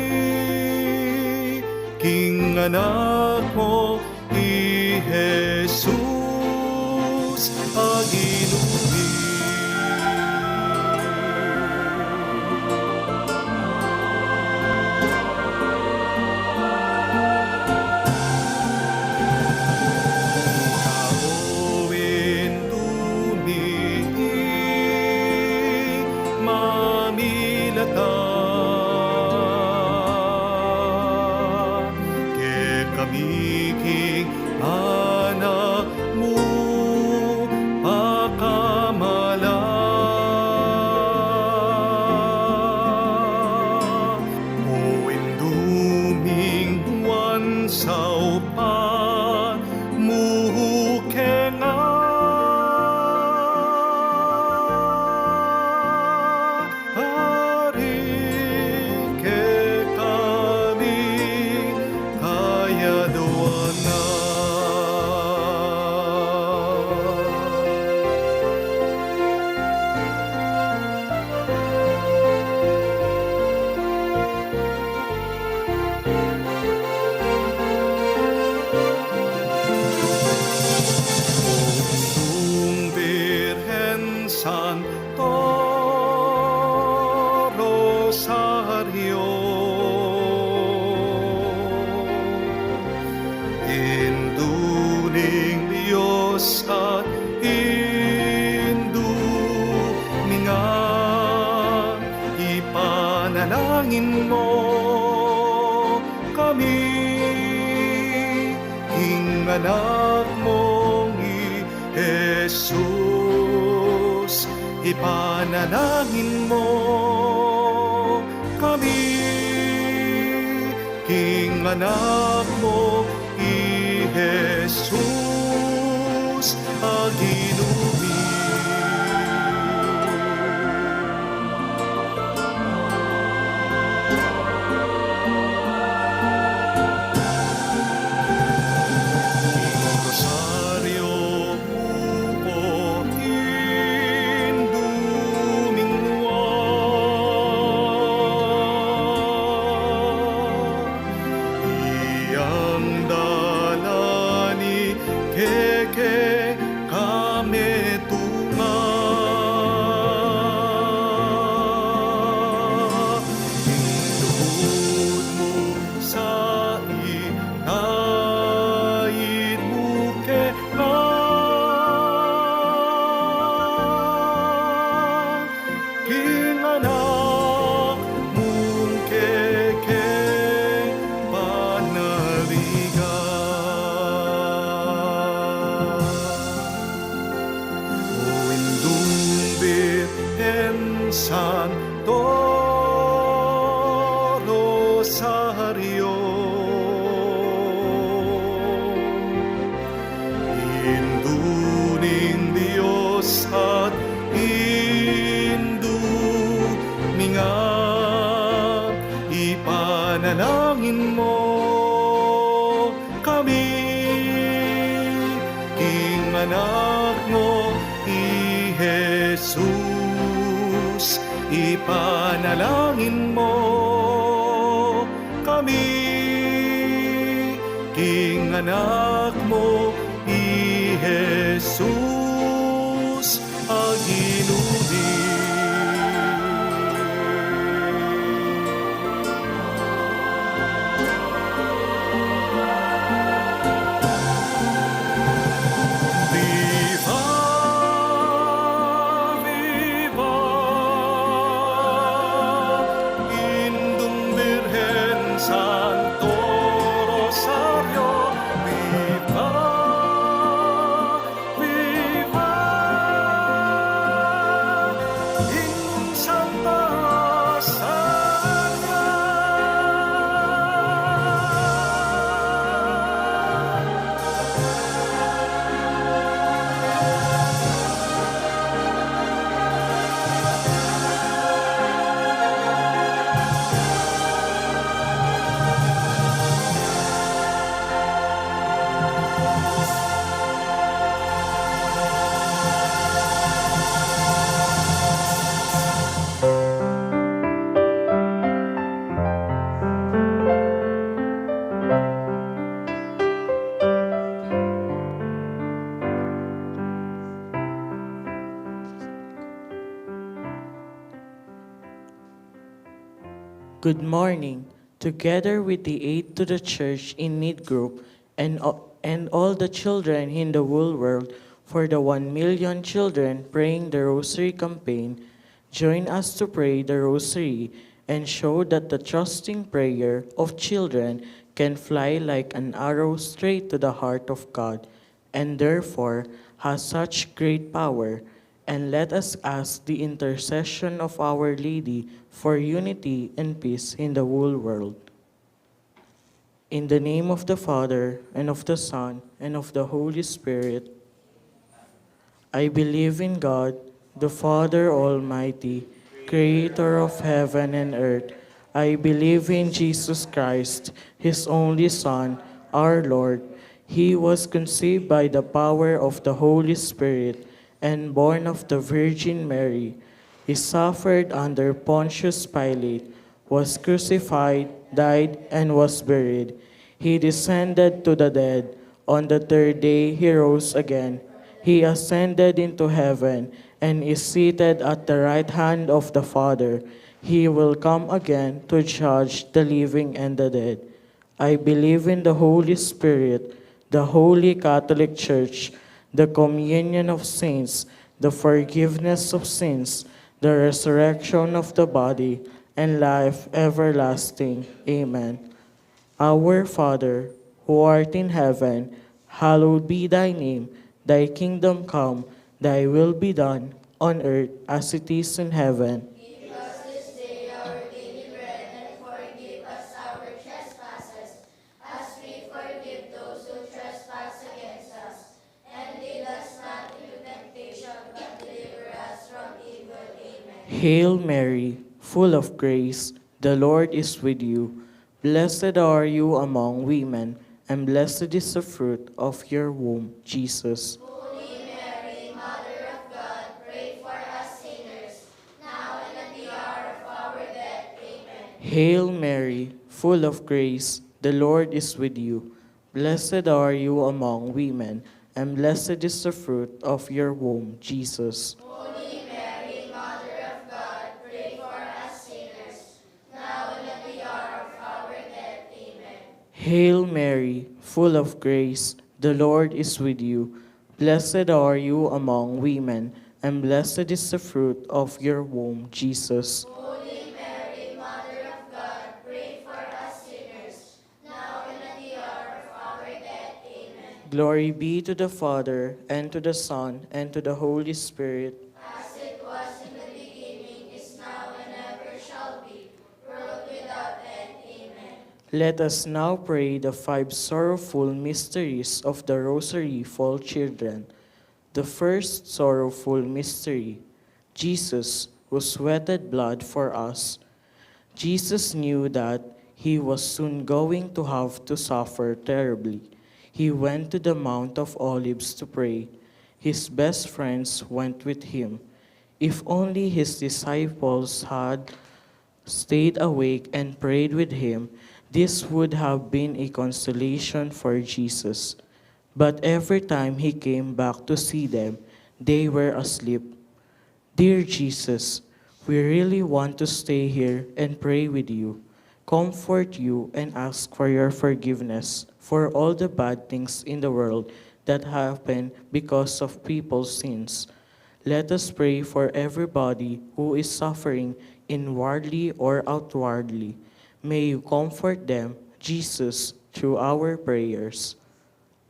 king Anak mo i Jesus a Ginu mi. Ika o Indu mi, mamilatan kekami king Anak mu pakamalan. O Indu ming nuan, saupan mu keng ari kekami kayaduan na. Indu ming Birhen Santo Rosario, Indu ning Dios at Indu ning Anak, ipanalangin mo kami, king Anak mong i Jesus, ipanalangin mo kami, king Anak mo i Jesus a Ginu mi. Ing Rosario mu, o Indu ming nuan, iyang dalan i kekeng kametungan. Ing lugud mu sa itaid mu kekami, king Anak mung kekeng panaligan. O Indung Birhen Santo Rosario, Indu ning Dios at Indu ning Anak, ipanalangin mo kami, king Anak mo i Jesus, ipanalangin mo kami, Anak mu i Jesus a Ginu mi. Viva, viva, Indung Birhen Santo Rosario, viva, viva, Indung Santa Rosario. Good morning. Together with the Aid to the Church in Need group and, and all the children in the whole world, for the one million children praying the Rosary campaign, join us to pray the Rosary and show that the trusting prayer of children can fly like an arrow straight to the heart of God, and therefore has such great power. And let us ask the intercession of Our Lady for unity and peace in the whole world. In the name of the Father, and of the Son, and of the Holy Spirit. I believe in God, the Father Almighty, creator of heaven and earth. I believe in Jesus Christ, his only Son, our Lord. He was conceived by the power of the Holy Spirit and born of the Virgin Mary. He suffered under Pontius Pilate, was crucified, died, and was buried. He descended to the dead. On the third day he rose again. He ascended into heaven and is seated at the right hand of the Father. He will come again to judge the living and the dead. I believe in the Holy Spirit, the Holy Catholic Church, the communion of saints, the forgiveness of sins, the resurrection of the body, and life everlasting. Amen. Our Father, who art in heaven, hallowed be thy name. Thy kingdom come, thy will be done, on earth as it is in heaven. Give us this day our daily bread, and forgive us our trespasses, as we forgive those who trespass against us. And lead us not into temptation, but deliver us from evil. Amen. Hail Mary, full of grace, the Lord is with you. Blessed are you among women, and blessed is the fruit of your womb, Jesus. Holy Mary, Mother of God, pray for us sinners, now and at the hour of our death. Amen. Hail Mary, full of grace, the Lord is with you. Blessed are you among women, and blessed is the fruit of your womb, Jesus. Holy Mary, Mother of God, pray for us sinners, now and at the hour of our death. Amen. Hail Mary, full of grace, the Lord is with you. Blessed are you among women, and blessed is the fruit of your womb, Jesus. Holy Mary, Mother of God, pray for us sinners, now and at the hour of our death. Amen. Glory be to the Father, and to the Son, and to the Holy Spirit. As it was in the beginning, is now, and ever shall be, world without end. Amen. Let us now pray the five sorrowful mysteries of the Rosary for children. The first sorrowful mystery, Jesus, who sweated blood for us. Jesus knew that he was soon going to have to suffer terribly. He went to the Mount of Olives to pray. His best friends went with him. If only his disciples had stayed awake and prayed with him, This would have been a consolation for Jesus, but every time he came back to see them, they were asleep. Dear Jesus, we really want to stay here and pray with you, comfort you, and ask for your forgiveness for all the bad things in the world that happen because of people's sins. Let us pray for everybody who is suffering inwardly or outwardly. May you comfort them, Jesus, through our prayers.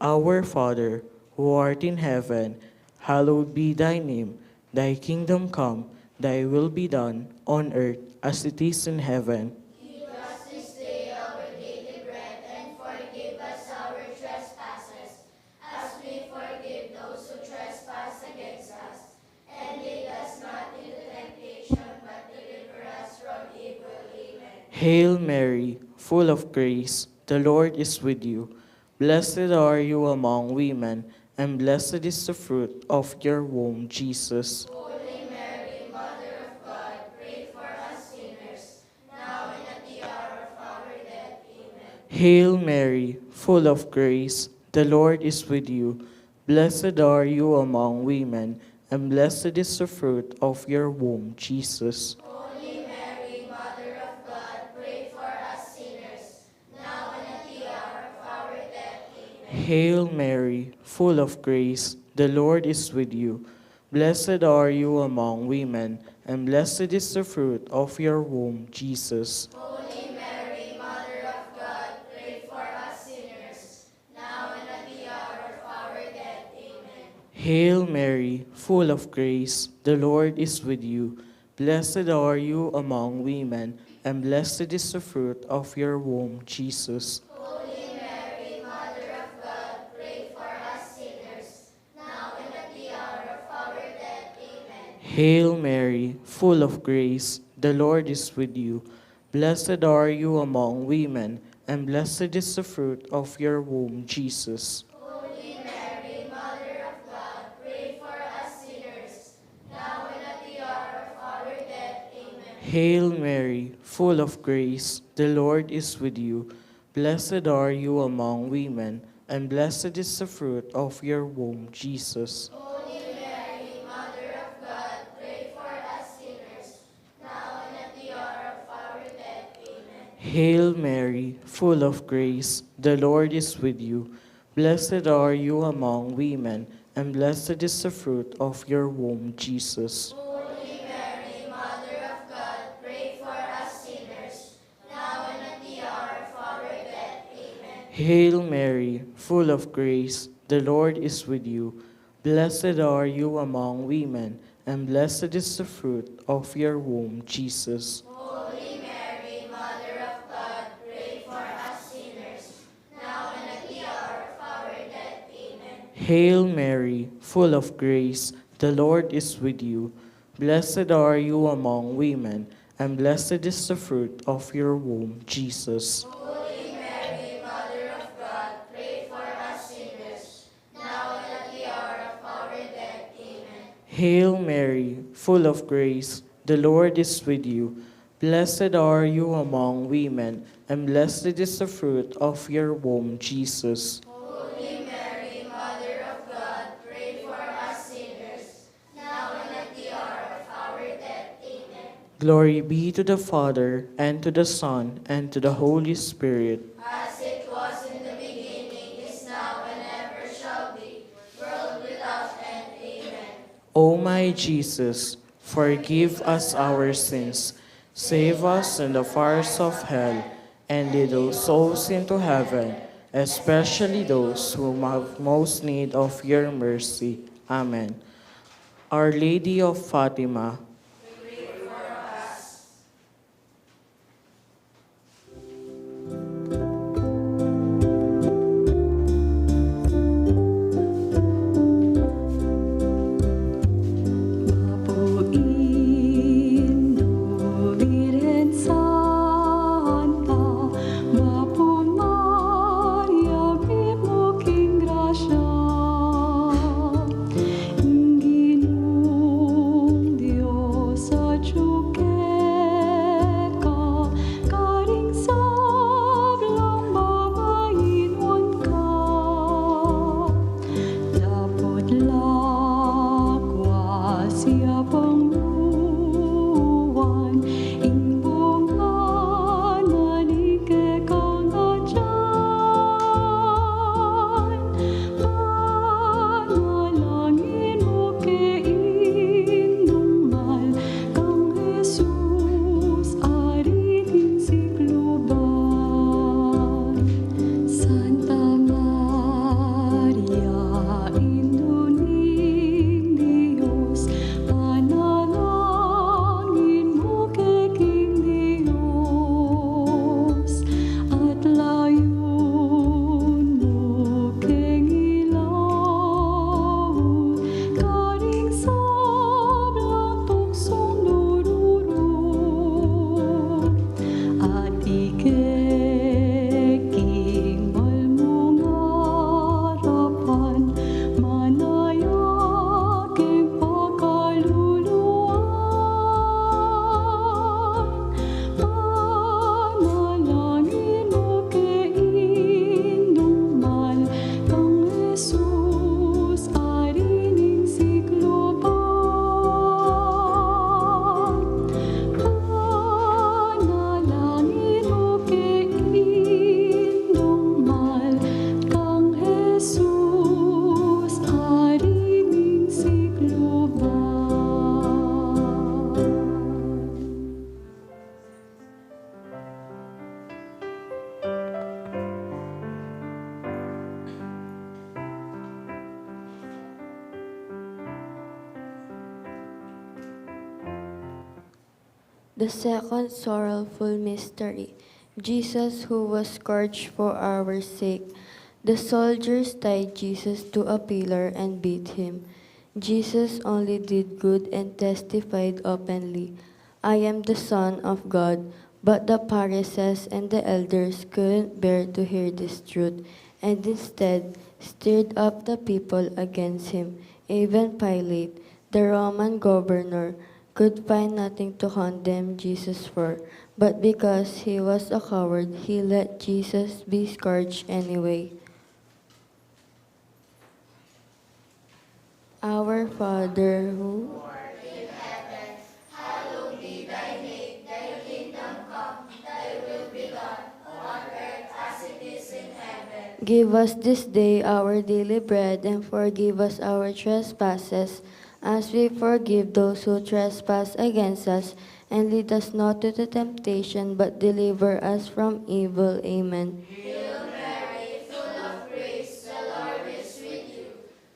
Our Father, who art in heaven, hallowed be thy name. Thy kingdom come, thy will be done on earth as it is in heaven. Give us this day our daily bread, and forgive us our trespasses, as we forgive those who trespass against us. And lead us not into temptation, but deliver us from evil. Amen. Hail Mary, full of grace, the Lord is with you. Blessed are you among women, and blessed is the fruit of your womb, Jesus. Holy Mary, Mother of God, pray for us sinners, now and at the hour of our death. Amen. Hail Mary, full of grace, the Lord is with you. Blessed are you among women, and blessed is the fruit of your womb, Jesus. Holy Mary, Mother of God, pray for us sinners, now and at the hour of our death. Amen. Hail Mary, full of grace, the Lord is with you. Blessed are you among women, and blessed is the fruit of your womb, Jesus. Holy Mary, Mother of God, pray for us sinners, now and at the hour of our death. Amen. Hail Mary, full of grace, the Lord is with you. Blessed are you among women, and blessed is the fruit of your womb, Jesus. Holy Mary, Mother of God, pray for us sinners, now and at the hour of our death. Amen. Hail Mary, full of grace, the Lord is with you. Blessed are you among women, and blessed is the fruit of your womb, Jesus. Holy Mary, Mother of God, pray for us sinners, now and at the hour of our death. Amen. Hail Mary, full of grace, the Lord is with you. Blessed are you among women, and blessed is the fruit of your womb, Jesus. Holy Mary, Mother of God, pray for us sinners, now and at the hour of our death. Amen. Hail Mary, full of grace, the Lord is with you. Blessed are you among women, and blessed is the fruit of your womb, Jesus. Holy Mary, Mother of God, pray for us sinners, now and at the hour of our death. Amen. Hail Mary, full of grace, the Lord is with you. Blessed are you among women, and blessed is the fruit of your womb, Jesus. Holy Mary, Mother of God, pray for us sinners, now and at the hour of our death. Amen. Hail Mary, full of grace, the Lord is with you. Blessed are you among women, and blessed is the fruit of your womb, Jesus. Holy Mary, Mother of God, pray for us sinners, now and at the hour of our death. Amen. Hail Mary, full of grace, the Lord is with you. Blessed are you among women, and blessed is the fruit of your womb, Jesus. Holy Mary, Mother of God, pray for us sinners, now and at the hour of our death. Amen. Glory be to the Father, and to the Son, and to the Holy Spirit. As it was in the beginning, is now, and ever shall be, world without end. Amen. O my Jesus, forgive us our sins, save us in the fires of hell, and lead all souls into heaven, especially those who have most need of your mercy. Amen. Our Lady of Fatima. The second sorrowful mystery, Jesus who was scourged for our sake. The soldiers tied Jesus to a pillar and beat him. Jesus only did good and testified openly, "I am the Son of God." But the Pharisees and the elders couldn't bear to hear this truth, and instead stirred up the people against him. Even Pilate, the Roman governor, could find nothing to condemn Jesus for, but because he was a coward, he let Jesus be scourged anyway. Our Father who Give us this day our daily bread, and forgive us our trespasses, as we forgive those who trespass against us, and lead us not into temptation, but deliver us from evil. Amen. Hail Mary, full of grace, the Lord is with you.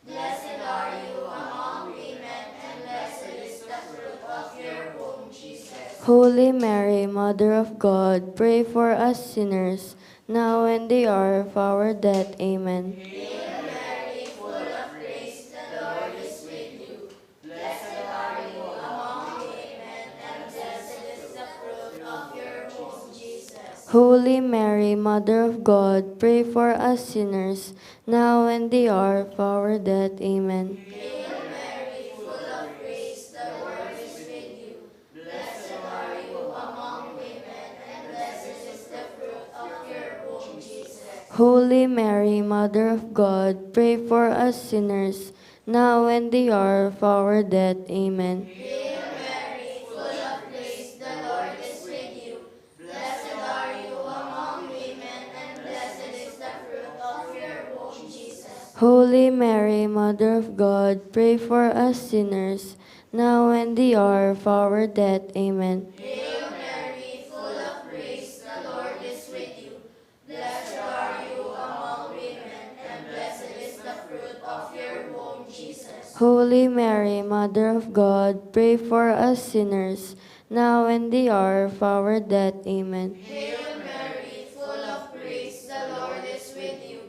Blessed are you among women, and blessed is the fruit of your womb, Jesus. Holy Mary, Mother of God, pray for us sinners, now and the hour of our death. Amen. Hail Mary, full of grace, the Lord is with you. Blessed are you among women, and blessed is the fruit of your womb, Jesus. Holy Mary, Mother of God, pray for us sinners, now and the hour of our death. Amen. Hail Mary, full of grace, the Lord is with you. Blessed are you among women, and blessed is the fruit of your womb, Jesus. Holy Mary, Mother of God, pray for us sinners, now and the hour of our death. Amen. Hail Mary, full of grace, the Lord is with you. Blessed are you among women, and blessed is the fruit of your womb, Jesus. Holy Mary, Mother of God, pray for us sinners, now and the hour of our death. Amen. Hail Mary, full of grace, the Lord is with you. Blessed are you among women, and blessed is the fruit of your womb, Jesus. Holy Mary, Mother of God, pray for us sinners, now and the hour of our death. Amen. Hail Mary, full of grace, the Lord is with you.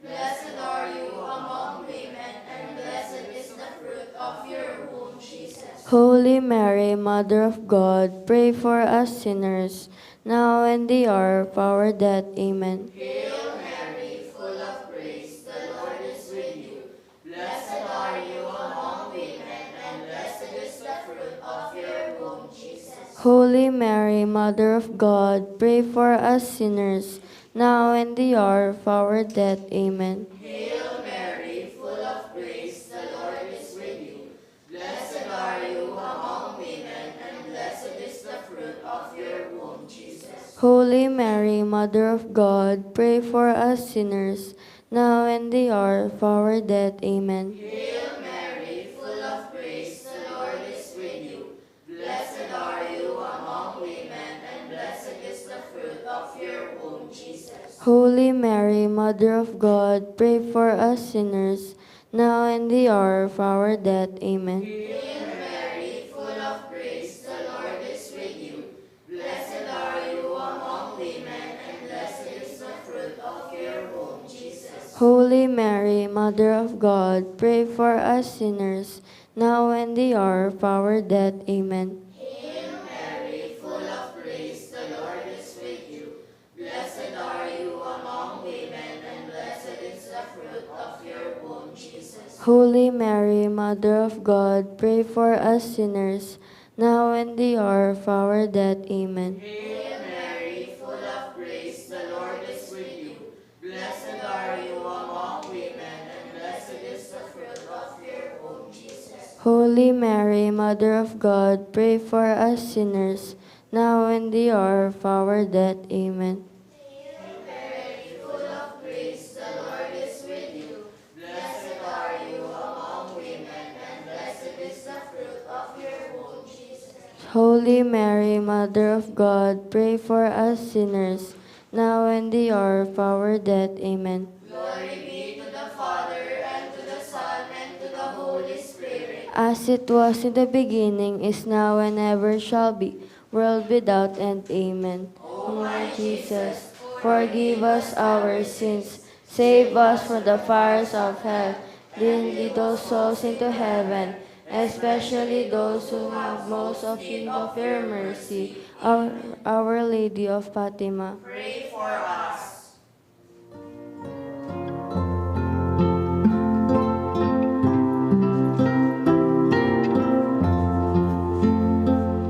Blessed are you among women, and blessed is the fruit of your womb, Jesus. Holy Mary, Mother of God, pray for us sinners, now and the hour of our death. Amen. Hail Mary, full of grace, the Lord is with you. Blessed are you among women, and blessed is the fruit of your womb, Jesus. Holy Mary, Mother of God, pray for us sinners, now and the hour of our death. Amen. Hail Mary, full of grace, the Lord is with you. Blessed are you among women, and blessed is the fruit of your womb, Jesus. Holy Mary, Mother of God, pray for us sinners, now and the hour of our death. Amen. Hail Mary, full of grace, the Lord is with you. Blessed are you among women, and blessed is the fruit of your womb, Jesus. Holy Mary, Mother of God, pray for us sinners, now and the hour of our death. Amen. Hail Mary, full of grace, the Lord is with you. Blessed are you among women, and blessed is the fruit of your womb, Jesus. Holy Mary, Mother of God, pray for us sinners, now and the hour of our death. Amen. Hail Mary, full of grace, the Lord is with you. Blessed are you among women, and blessed is the fruit of your womb, Jesus. Holy Mary, Mother of God, pray for us sinners, now and the hour of our death. Amen. Hail Mary, full of grace, the Lord is with you. Blessed are you among women, and blessed is the fruit of your womb, Jesus. Holy Mary, Mother of God, pray for us sinners, now and the hour of our death. Amen. Hail Mary, full of grace, the Lord is with you. Blessed are you among women, and blessed is the fruit of your womb, Jesus. Holy Mary, Mother of God, pray for us sinners, now and the hour of our death. Amen. Glory be to the Father, and to the Son, and to the Holy Spirit. As it was in the beginning, is now, and ever shall be, world without end. Amen. O my Jesus, forgive us our sins, save us from the fires of hell, then lead all souls into heaven, especially those who have most of need of your mercy. Our, Our Lady of Fatima. Pray for us.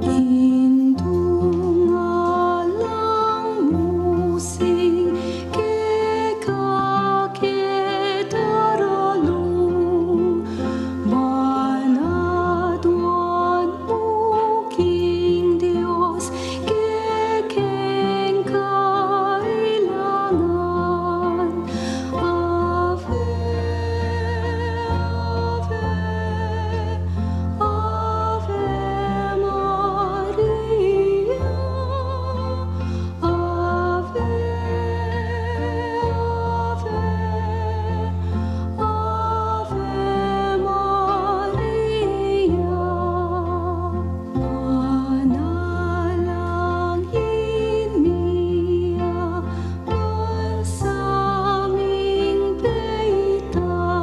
Indu ngalang musing keka ke daralu, banat nuan mu king Dios, kekeng kailangan. Ave, Ave, Ave Maria, Ave, Ave, Ave Maria. Panalangin mi a balsaming beitan,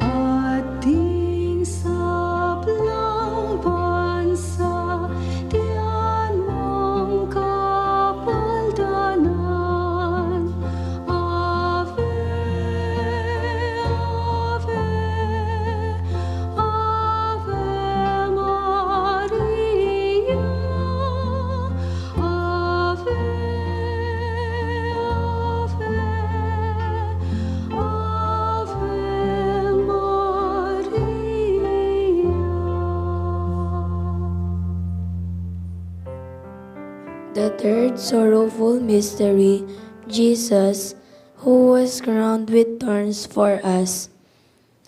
at ding sablang bansa dian mung kapaldanan. Ave, Ave, Ave Maria, Ave, Ave, Ave Maria. The third sorrowful mystery, Jesus, who was crowned with thorns for us.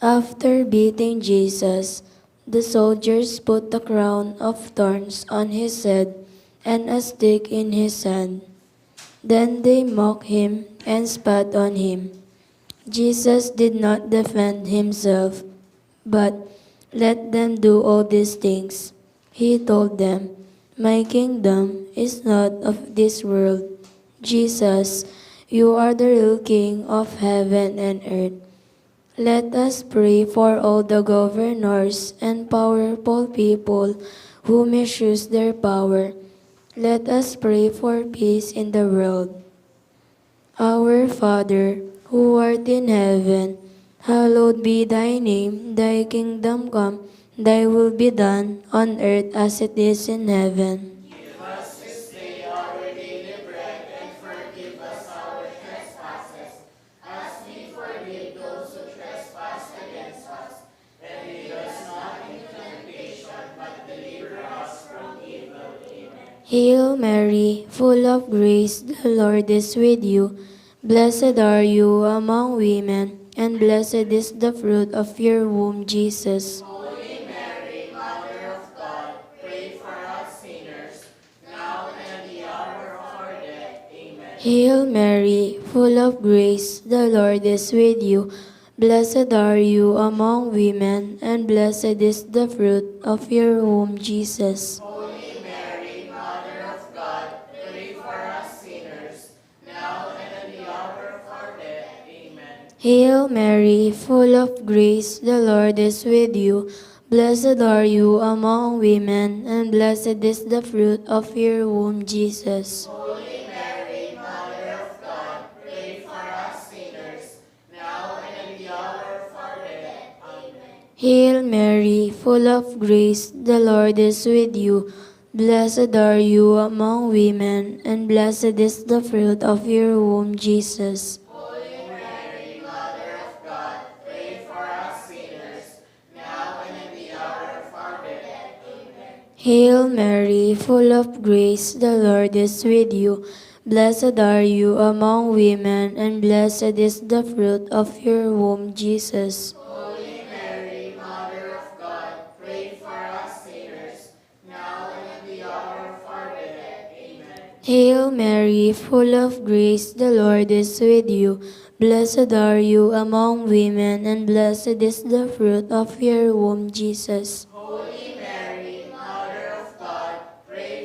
After beating Jesus, the soldiers put a crown of thorns on his head and a stick in his hand. Then they mocked him and spat on him. Jesus did not defend himself, but let them do all these things. He told them, "My kingdom is not of this world." Jesus, you are the real King of heaven and earth. Let us pray for all the governors and powerful people who misuse their power. Let us pray for peace in the world. Our Father, who art in heaven, hallowed be thy name. Thy kingdom come, thy will be done on earth as it is in heaven. Give us this day our daily bread, and forgive us our trespasses, as we forgive those who trespass against us. And lead us not into temptation, but deliver us from evil. Amen. Hail Mary, full of grace, the Lord is with you. Blessed are you among women, and blessed is the fruit of your womb, Jesus. Holy Mary, Mother of God, pray for us sinners, now and at the hour of our death. Amen. Hail Mary, full of grace, the Lord is with you. Blessed are you among women, and blessed is the fruit of your womb, Jesus. Holy Mary, Mother of God, pray for us sinners, now and at the hour of our death. Amen. Hail Mary, full of grace, the Lord is with you. Blessed are you among women, and blessed is the fruit of your womb, Jesus. Holy Mary, Mother of God, pray for us sinners, now and at the hour of our death. Amen. Hail Mary, full of grace, the Lord is with you. Blessed are you among women, and blessed is the fruit of your womb, Jesus. Holy Mary, Mother of God, pray for us sinners, now and at the hour of our death. Amen. Hail Mary, full of grace, the Lord is with you. Blessed are you among women, and blessed is the fruit of your womb, Jesus. Holy Mary, Mother of God, pray for us sinners, now and at the hour of our death. Amen. Hail Mary, full of grace, the Lord is with you. Blessed are you among women, and blessed is the fruit of your womb, Jesus. Holy Mary, Mother of God, pray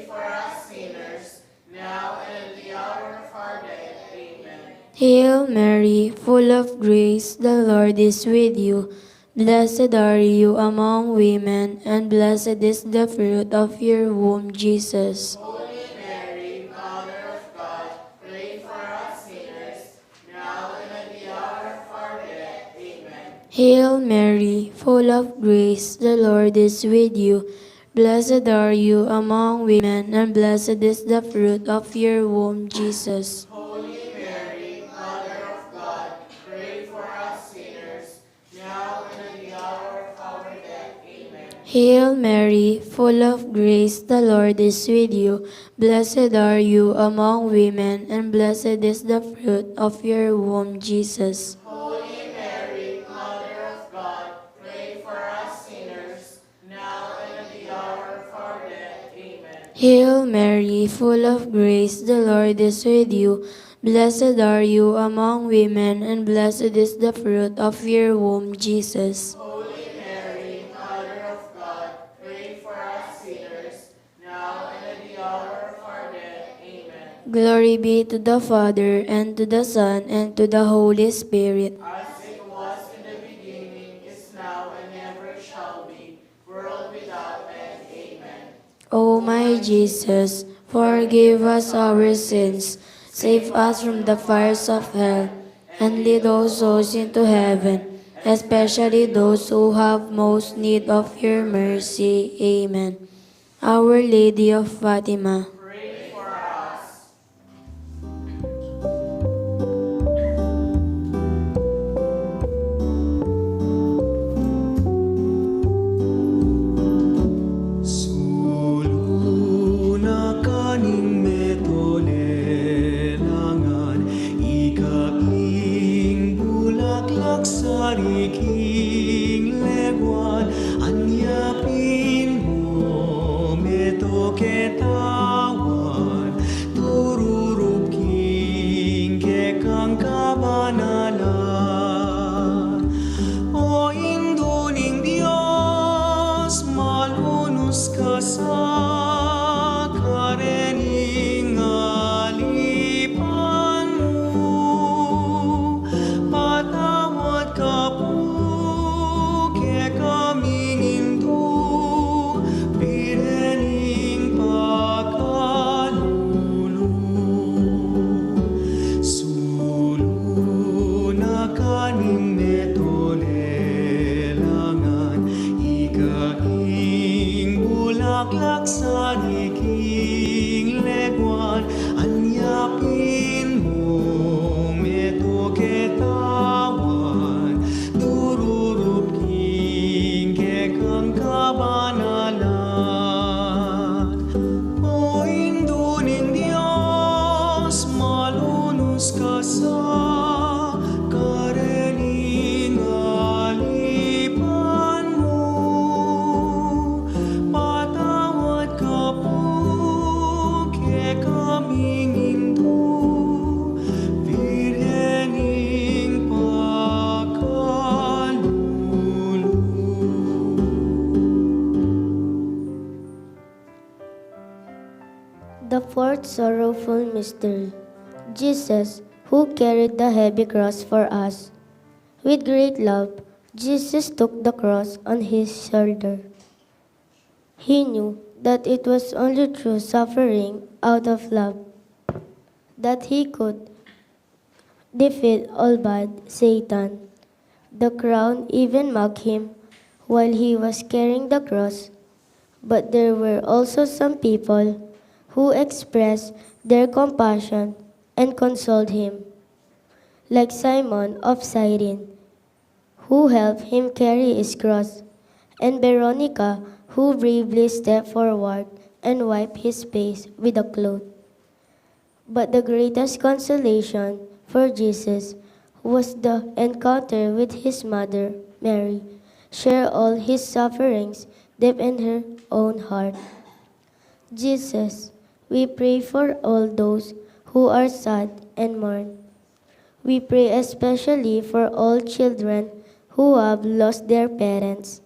Hail Mary, full of grace, the Lord is with you. Blessed are you among women, and blessed is the fruit of your womb, Jesus. Holy Mary, Mother of God, pray for us sinners, now and at the hour of our death. Amen. Hail Mary, full of grace, the Lord is with you. Blessed are you among women, and blessed is the fruit of your womb, Jesus. Holy Mary, Mother of God, pray for us sinners, now and at the hour of our death. Amen. Hail Mary, full of grace, the Lord is with you. Blessed are you among women, and blessed is the fruit of your womb, Jesus. Holy Mary, Mother of God, pray for us sinners, now and at the hour of our death. Amen. Hail Mary, full of grace, the Lord is with you. Blessed are you among women, and blessed is the fruit of your womb, Jesus. Holy Mary, Mother of God, pray for us sinners, now and at the hour of our death. Amen. Glory be to the Father, and to the Son, and to the Holy Spirit. As it was in the beginning, is now, and ever shall be, world without end. Amen. O my Jesus, forgive us our sins, save us from the fires of hell, and lead all souls into heaven, especially those who have most need of your mercy. Amen. Our Lady of Fatima. Pray for us. Sulu na ka ning meto lelangan, ika ing bulaklak sari king leguan, anya pin mu meto ketawan, tururup king kekang kabanalan. O Indu ning Dios, malunus ka sa karening alipan mu, patawad ka pu kekami ngintu, pire ning pakalulu. Sulu na ka ning meto lelangan, ika ing bulaklak sari king leguan, anya pin mu meto ketawan, tururup king kekang kabanalan. O Indu ning Dios, malunus ka sa karening alipan mu, patawad ka pu kekami ngintu, pire ning pakalulu. The fourth sorrowful mystery, Jesus, who carried the heavy cross for us. With great love, Jesus took the cross on his shoulder. He knew that it was only through suffering out of love that he could defeat all bad Satan. The crowd even mocked him while he was carrying the cross, but there were also some people who expressed their compassion and consoled him, like Simon of Cyrene, who helped him carry his cross, and Veronica, who bravely stepped forward and wiped his face with a cloth. But the greatest consolation for Jesus was the encounter with his mother, Mary, share all his sufferings deep in her own heart. Jesus, we pray for all those who are sad and mourn. We pray especially for all children who have lost their parents,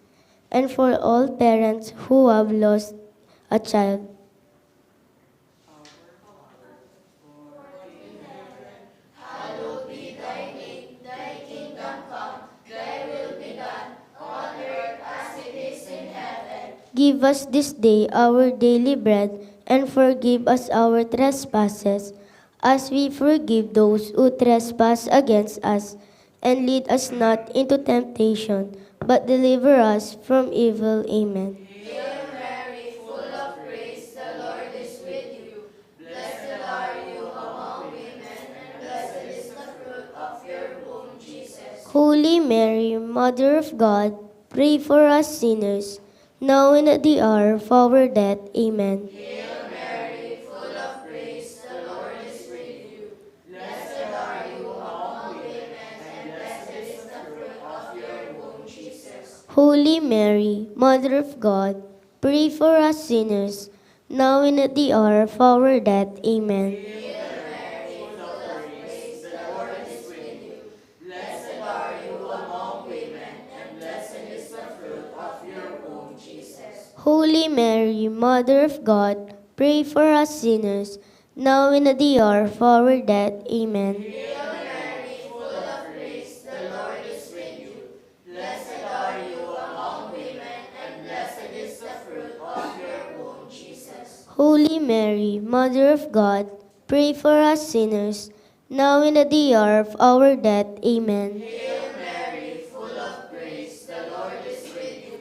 and for all parents who have lost a child. Our Father, who art in heaven, hallowed Give us this day our daily bread, and forgive us our trespasses, as we forgive those who trespass against us. And lead us not into temptation, but deliver us from evil. Amen. Hail Mary, full of grace, the Lord is with you. Blessed are you among women, and blessed is the fruit of your womb, Jesus. Holy Mary, Mother of God, pray for us sinners, now and at the hour of our death. Amen. Hail Mary, full of grace, the Lord is with you. Blessed are you among women, and blessed is the fruit of your womb, Jesus. Holy Mary, Mother of God, pray for us sinners, now and at the hour of our death. Amen. Hail Mary, full of grace, the Lord is with you. Blessed are you among women, and blessed is the fruit of your womb, Jesus. Holy Mary, Mother of God, pray for us sinners, now and at the hour of our death. Amen. Hail Mary, full of grace, the Lord is with you. Blessed are you among women, and blessed is the fruit of your womb, Jesus. Holy Mary, Mother of God, pray for us sinners, now and at the hour of our death. Amen. Hail Mary, full of grace, the Lord is with you.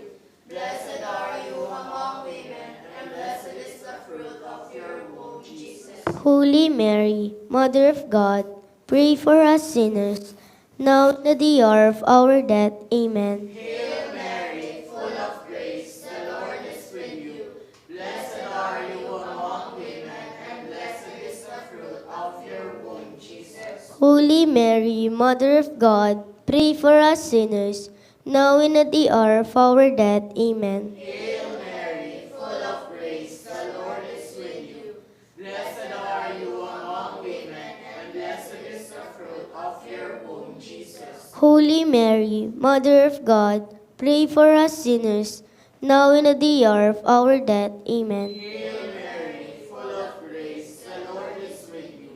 Blessed are you among women, and blessed is the fruit of your womb, Jesus. Holy Mary, Mother of God, pray for us sinners, now and at the hour of our death. Amen. Hail Mary, full of grace, the Lord is with you. Blessed are you among women, and blessed is the fruit of your womb, Jesus. Holy Mary, Mother of God, pray for us sinners, now and at the hour of our death. Amen. Hail Mary, full of grace, the Lord is with you. Blessed are you among women, and blessed is the fruit of your womb, Jesus. Holy Mary, Mother of God, pray for us sinners, now and at the hour of our death. Amen. Hail Mary, full of grace, the Lord is with you.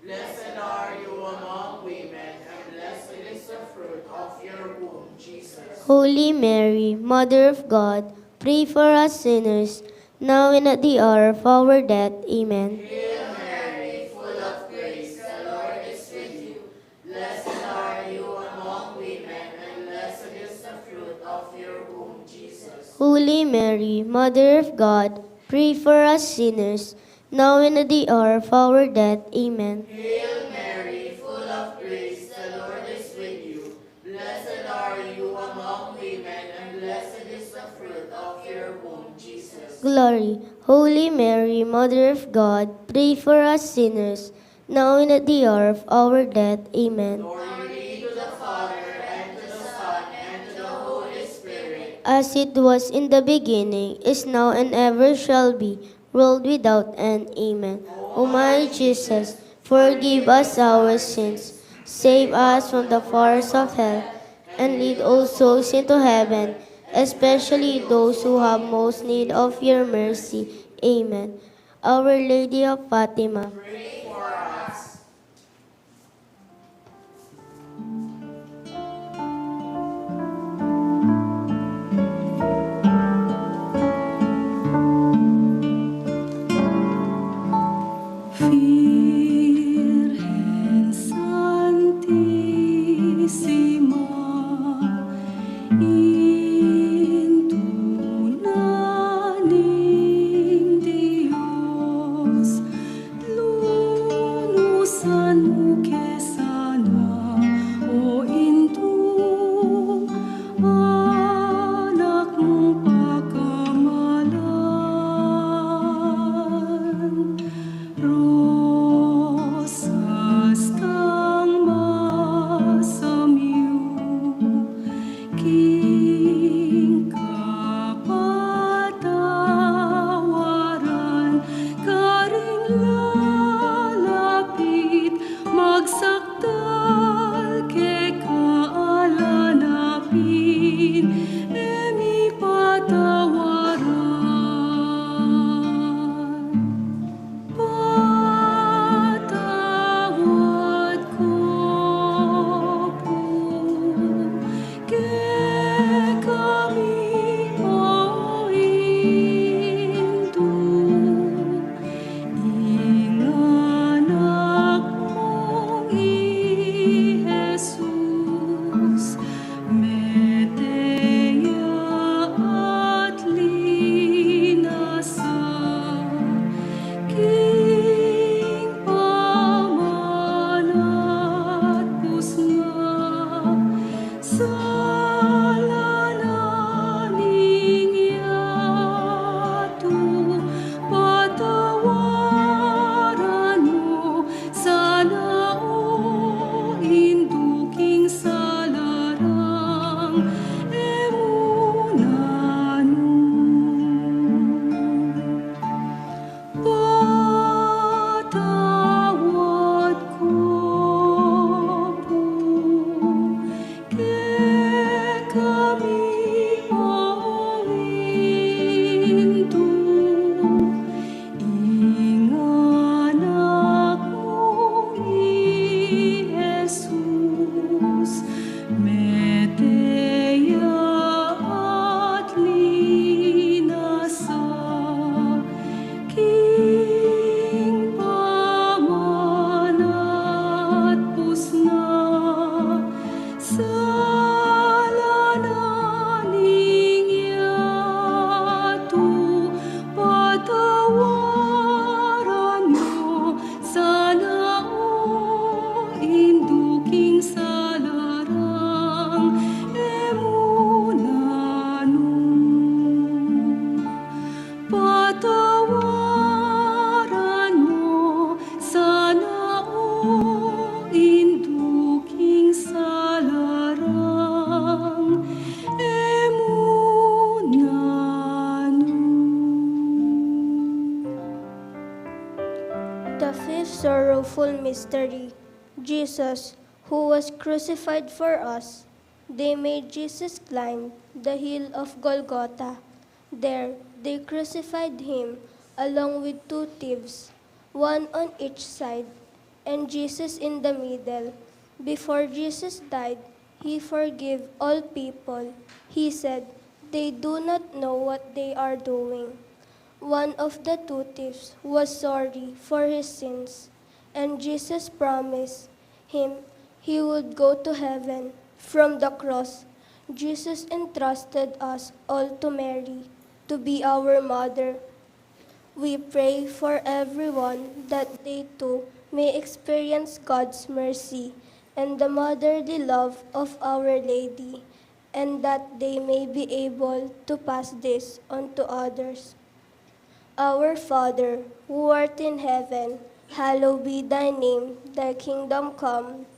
Blessed are you among women, and blessed is the fruit of your womb, Jesus. Holy Mary, Mother of God, pray for us sinners, now and at the hour of our death. Amen. Hail Mary, full of grace, the Lord is with you. Blessed are you among women, and blessed is the fruit of your womb, Jesus. Holy Mary, Mother of God, pray for us sinners, now and at the hour of our death. Amen. Hail Mary, full of grace, the Lord is with you. Blessed are you among women, and blessed is the fruit of your womb, Jesus. Glory. Holy Mary, Mother of God, pray for us sinners, now and at the hour of our death. Amen. Glory be to the Father, and to the Son, and to the Holy Spirit. As it was in the beginning, is now, and ever shall be, world without end. Amen. O my Jesus, forgive us our sins, save us from the fires of hell, and lead all souls into heaven, especially those who have most need of your mercy. Amen. Our Lady of Fatima. Pray for us. Virgen Santisima, intunan ning Dios, The fifth sorrowful mystery, Jesus, who was crucified for us. They made Jesus climb the hill of Golgotha. There they crucified him along with two thieves, one on each side, and Jesus in the middle. Before Jesus died, he forgave all people. He said, "They do not know what they are doing." One of the two thieves was sorry for his sins, and Jesus promised him he would go to heaven. From the cross, Jesus entrusted us all to Mary to be our mother. We pray for everyone that they too may experience God's mercy and the motherly love of Our Lady, and that they may be able to pass this on to others. Our Father, who art in heaven, hallowed be thy name. Thy kingdom come,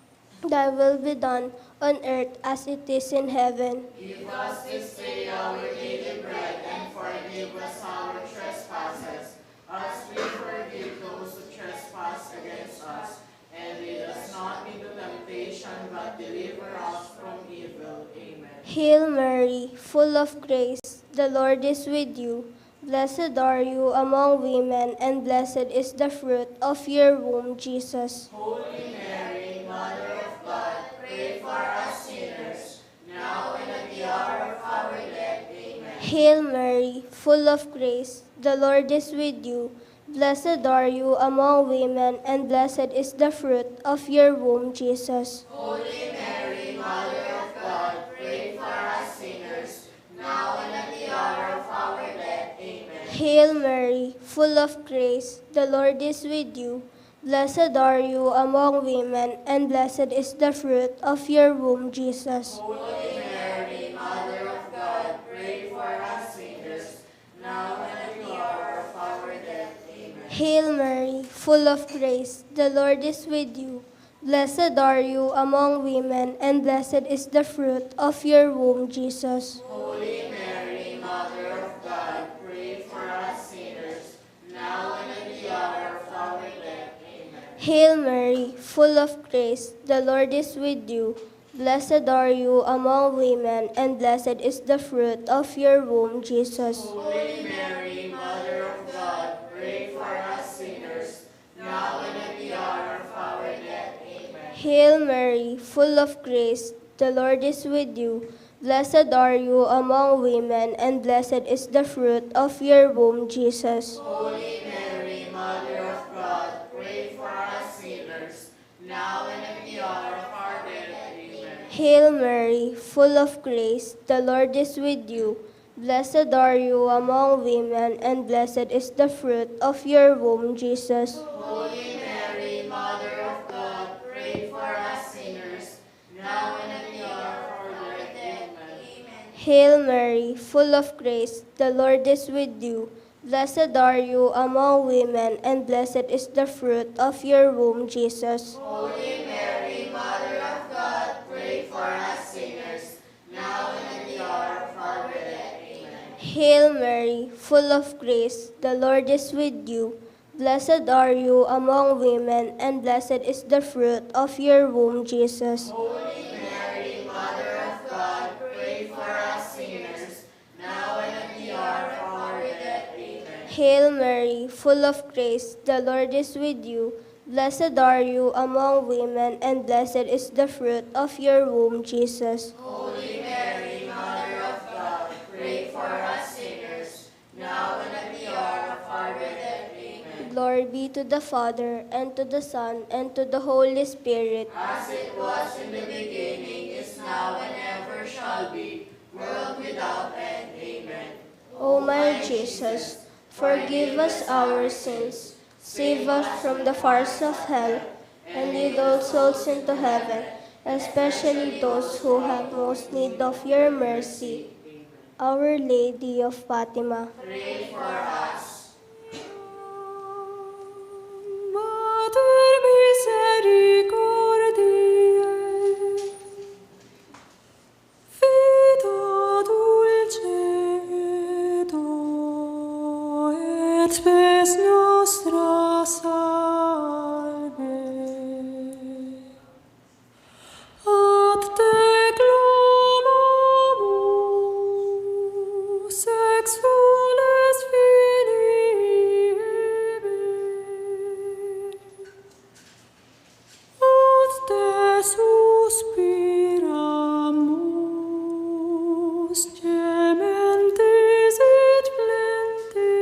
thy will be done on earth as it is in heaven. Give us this day our daily bread, and forgive us our trespasses, as we forgive those who trespass against us. And lead us not into temptation, but deliver us from evil. Amen. Hail Mary, full of grace, the Lord is with you. Blessed are you among women, and blessed is the fruit of your womb, Jesus. Holy Mary, Mother of God, pray for us sinners, now and at the hour of our death. Amen. Hail Mary, full of grace, the Lord is with you. Blessed are you among women, and blessed is the fruit of your womb, Jesus. Holy Mary, Mother of God, pray for us sinners, now and at the hour of our death. Amen. Hail Mary, full of grace, the Lord is with you. Blessed are you among women, and blessed is the fruit of your womb, Jesus. Holy Mary, Mother of God, pray for us sinners, now and at the hour of our death. Amen. Hail Mary, full of grace, the Lord is with you. Blessed are you among women, and blessed is the fruit of your womb, Jesus. Holy Mary, Mother of God, pray for us sinners, now and at the hour of our death. Amen. Hail Mary, full of grace, the Lord is with you. Blessed are you among women, and blessed is the fruit of your womb, Jesus. Holy Mary, Mother of God, pray for us sinners, now and at the hour of our death. Amen. Hail Mary, full of grace, the Lord is with you. Blessed are you among women, and blessed is the fruit of your womb, Jesus. Holy Mary, Mother of God, pray for us sinners, now and at the hour of our death. Amen. Hail Mary, full of grace, the Lord is with you. Blessed are you among women, and blessed is the fruit of your womb, Jesus. Holy Mary, Mother of God, pray for us sinners, now and at the hour of our death. Amen. Hail Mary, full of grace, the Lord is with you. Blessed are you among women, and blessed is the fruit of your womb, Jesus. Holy Mary, Mother of God, pray for us sinners, now and at the hour of our death. Amen. Hail Mary, full of grace, the Lord is with you. Blessed are you among women, and blessed is the fruit of your womb, Jesus. Holy Mary, Mother of God, pray for us sinners, now and at the hour of our death. Amen. Hail Mary, full of grace, the Lord is with you. Blessed are you among women, and blessed is the fruit of your womb, Jesus. Holy Mary, Mother of God, pray for us sinners, now and at the hour of our death. Amen. Glory be to the Father, and to the Son, and to the Holy Spirit. As it was in the beginning, is now, and ever shall be, world without end. Amen. O my Jesus, forgive us our sins, save us from the fires of hell, and lead all souls into heaven, especially those who have most need of your mercy. Our Lady of Fatima. Pray for us. Mater misericordiae, vita dulcedo et spes nostra salve. Ad te clamamus, exsules Filii Hevae, ad te suspiramus, gementis et flentes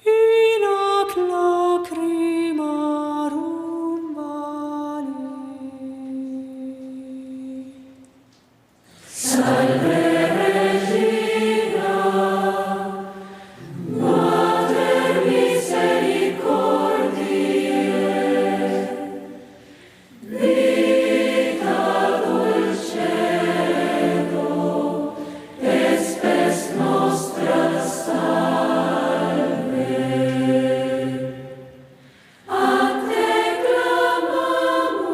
in ac lacrimarum valle. Salve Regina, Mater misericordiae, vita dulcedo, spes nostra salve. Ad te clamamus,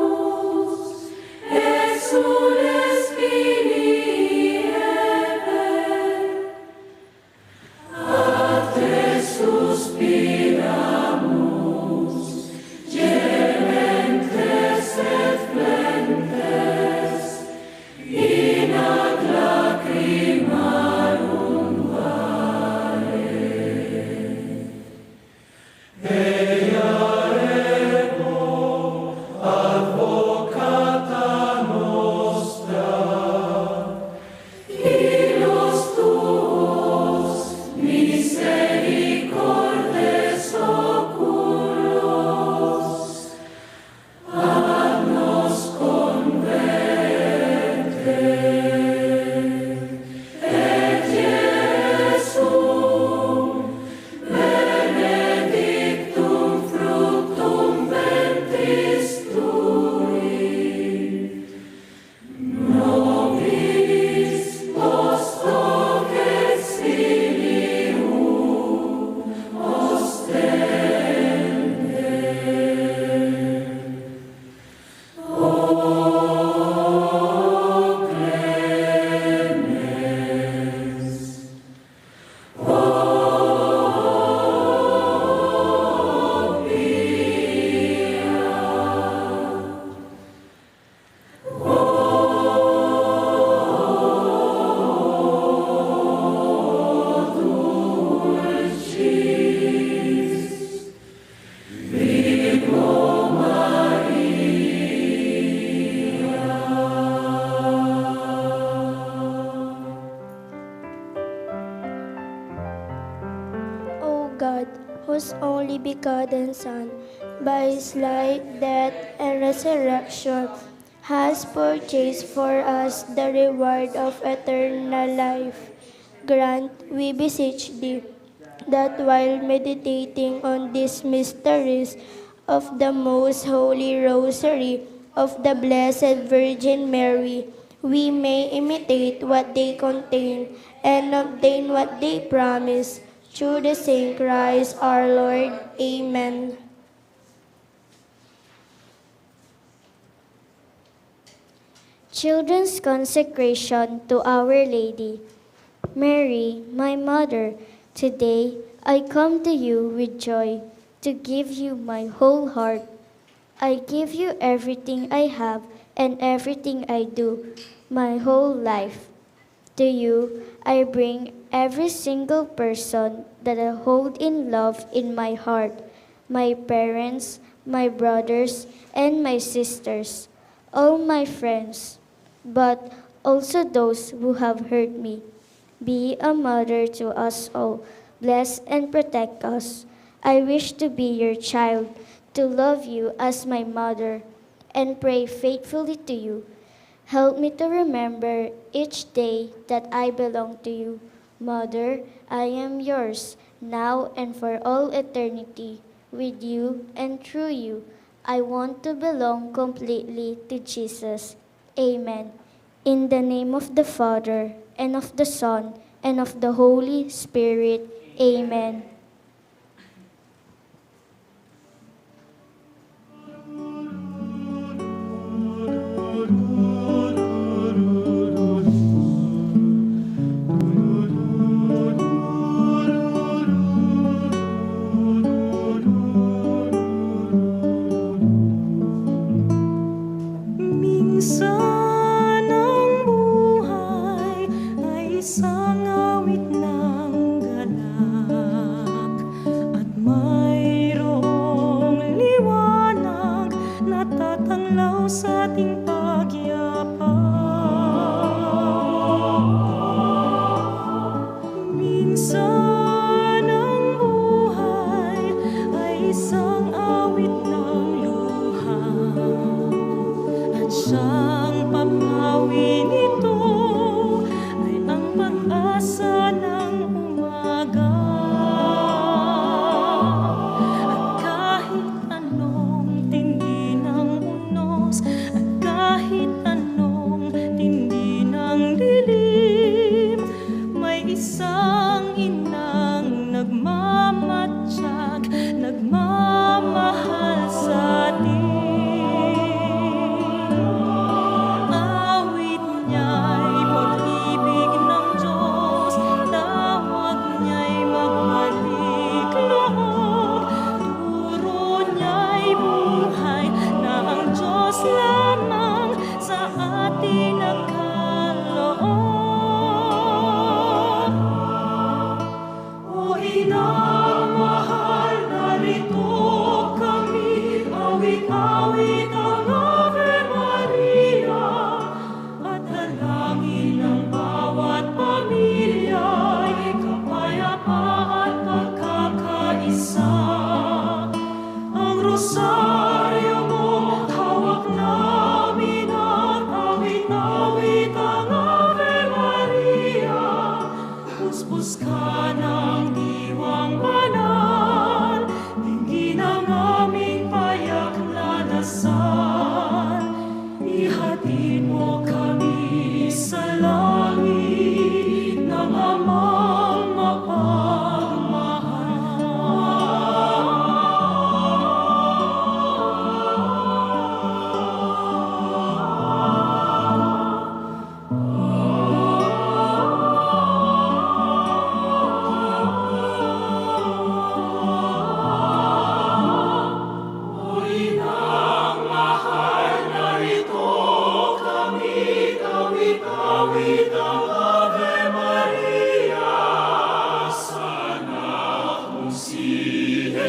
exsules Filii Hevae, ad te suspiramus, gementes et flentes, in ac lacrimarum valle. Eia ego advocata nostra, illos tuos misericordes oculos ad nos converte, et Iesum benedictum, fructum ventris tui, nobis post hoc exilium ostende. O clemens, o pia, O God, whose only begotten Son, by his life, death, and resurrection, has purchased for us the reward of eternal life, grant, we beseech thee, that while meditating on these mysteries of the most holy Rosary of the Blessed Virgin Mary, we may imitate what they contain and obtain what they promise, through the same Christ our Lord. Amen. Children's consecration to Our Lady. Mary, my mother, today I come to you with joy to give you my whole heart. I give you everything I have and everything I do, my whole life. To you, I bring every single person that I hold in love in my heart, my parents, my brothers, and my sisters, all my friends, but also those who have hurt me. Be a mother to us all. Bless and protect us. I wish to be your child, to love you as my mother, and pray faithfully to you. Help me to remember each day that I belong to you. Mother, I am yours, now and for all eternity. With you and through you, I want to belong completely to Jesus. Amen. In the name of the Father, and of the Son, and of the Holy Spirit. Amen.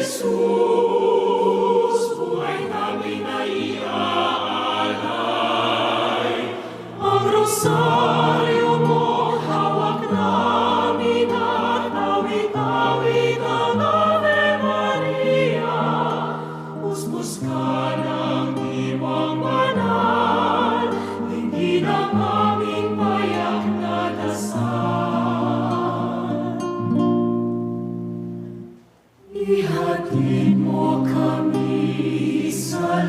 Jesus, buhay naming naiaalay, ang rosaryo mong hawak namin at awit-awit ang Ave Maria. Usbus ka ng Diwang Banal, dinggin ang aming payak na dasal. Ihatid mo kami sa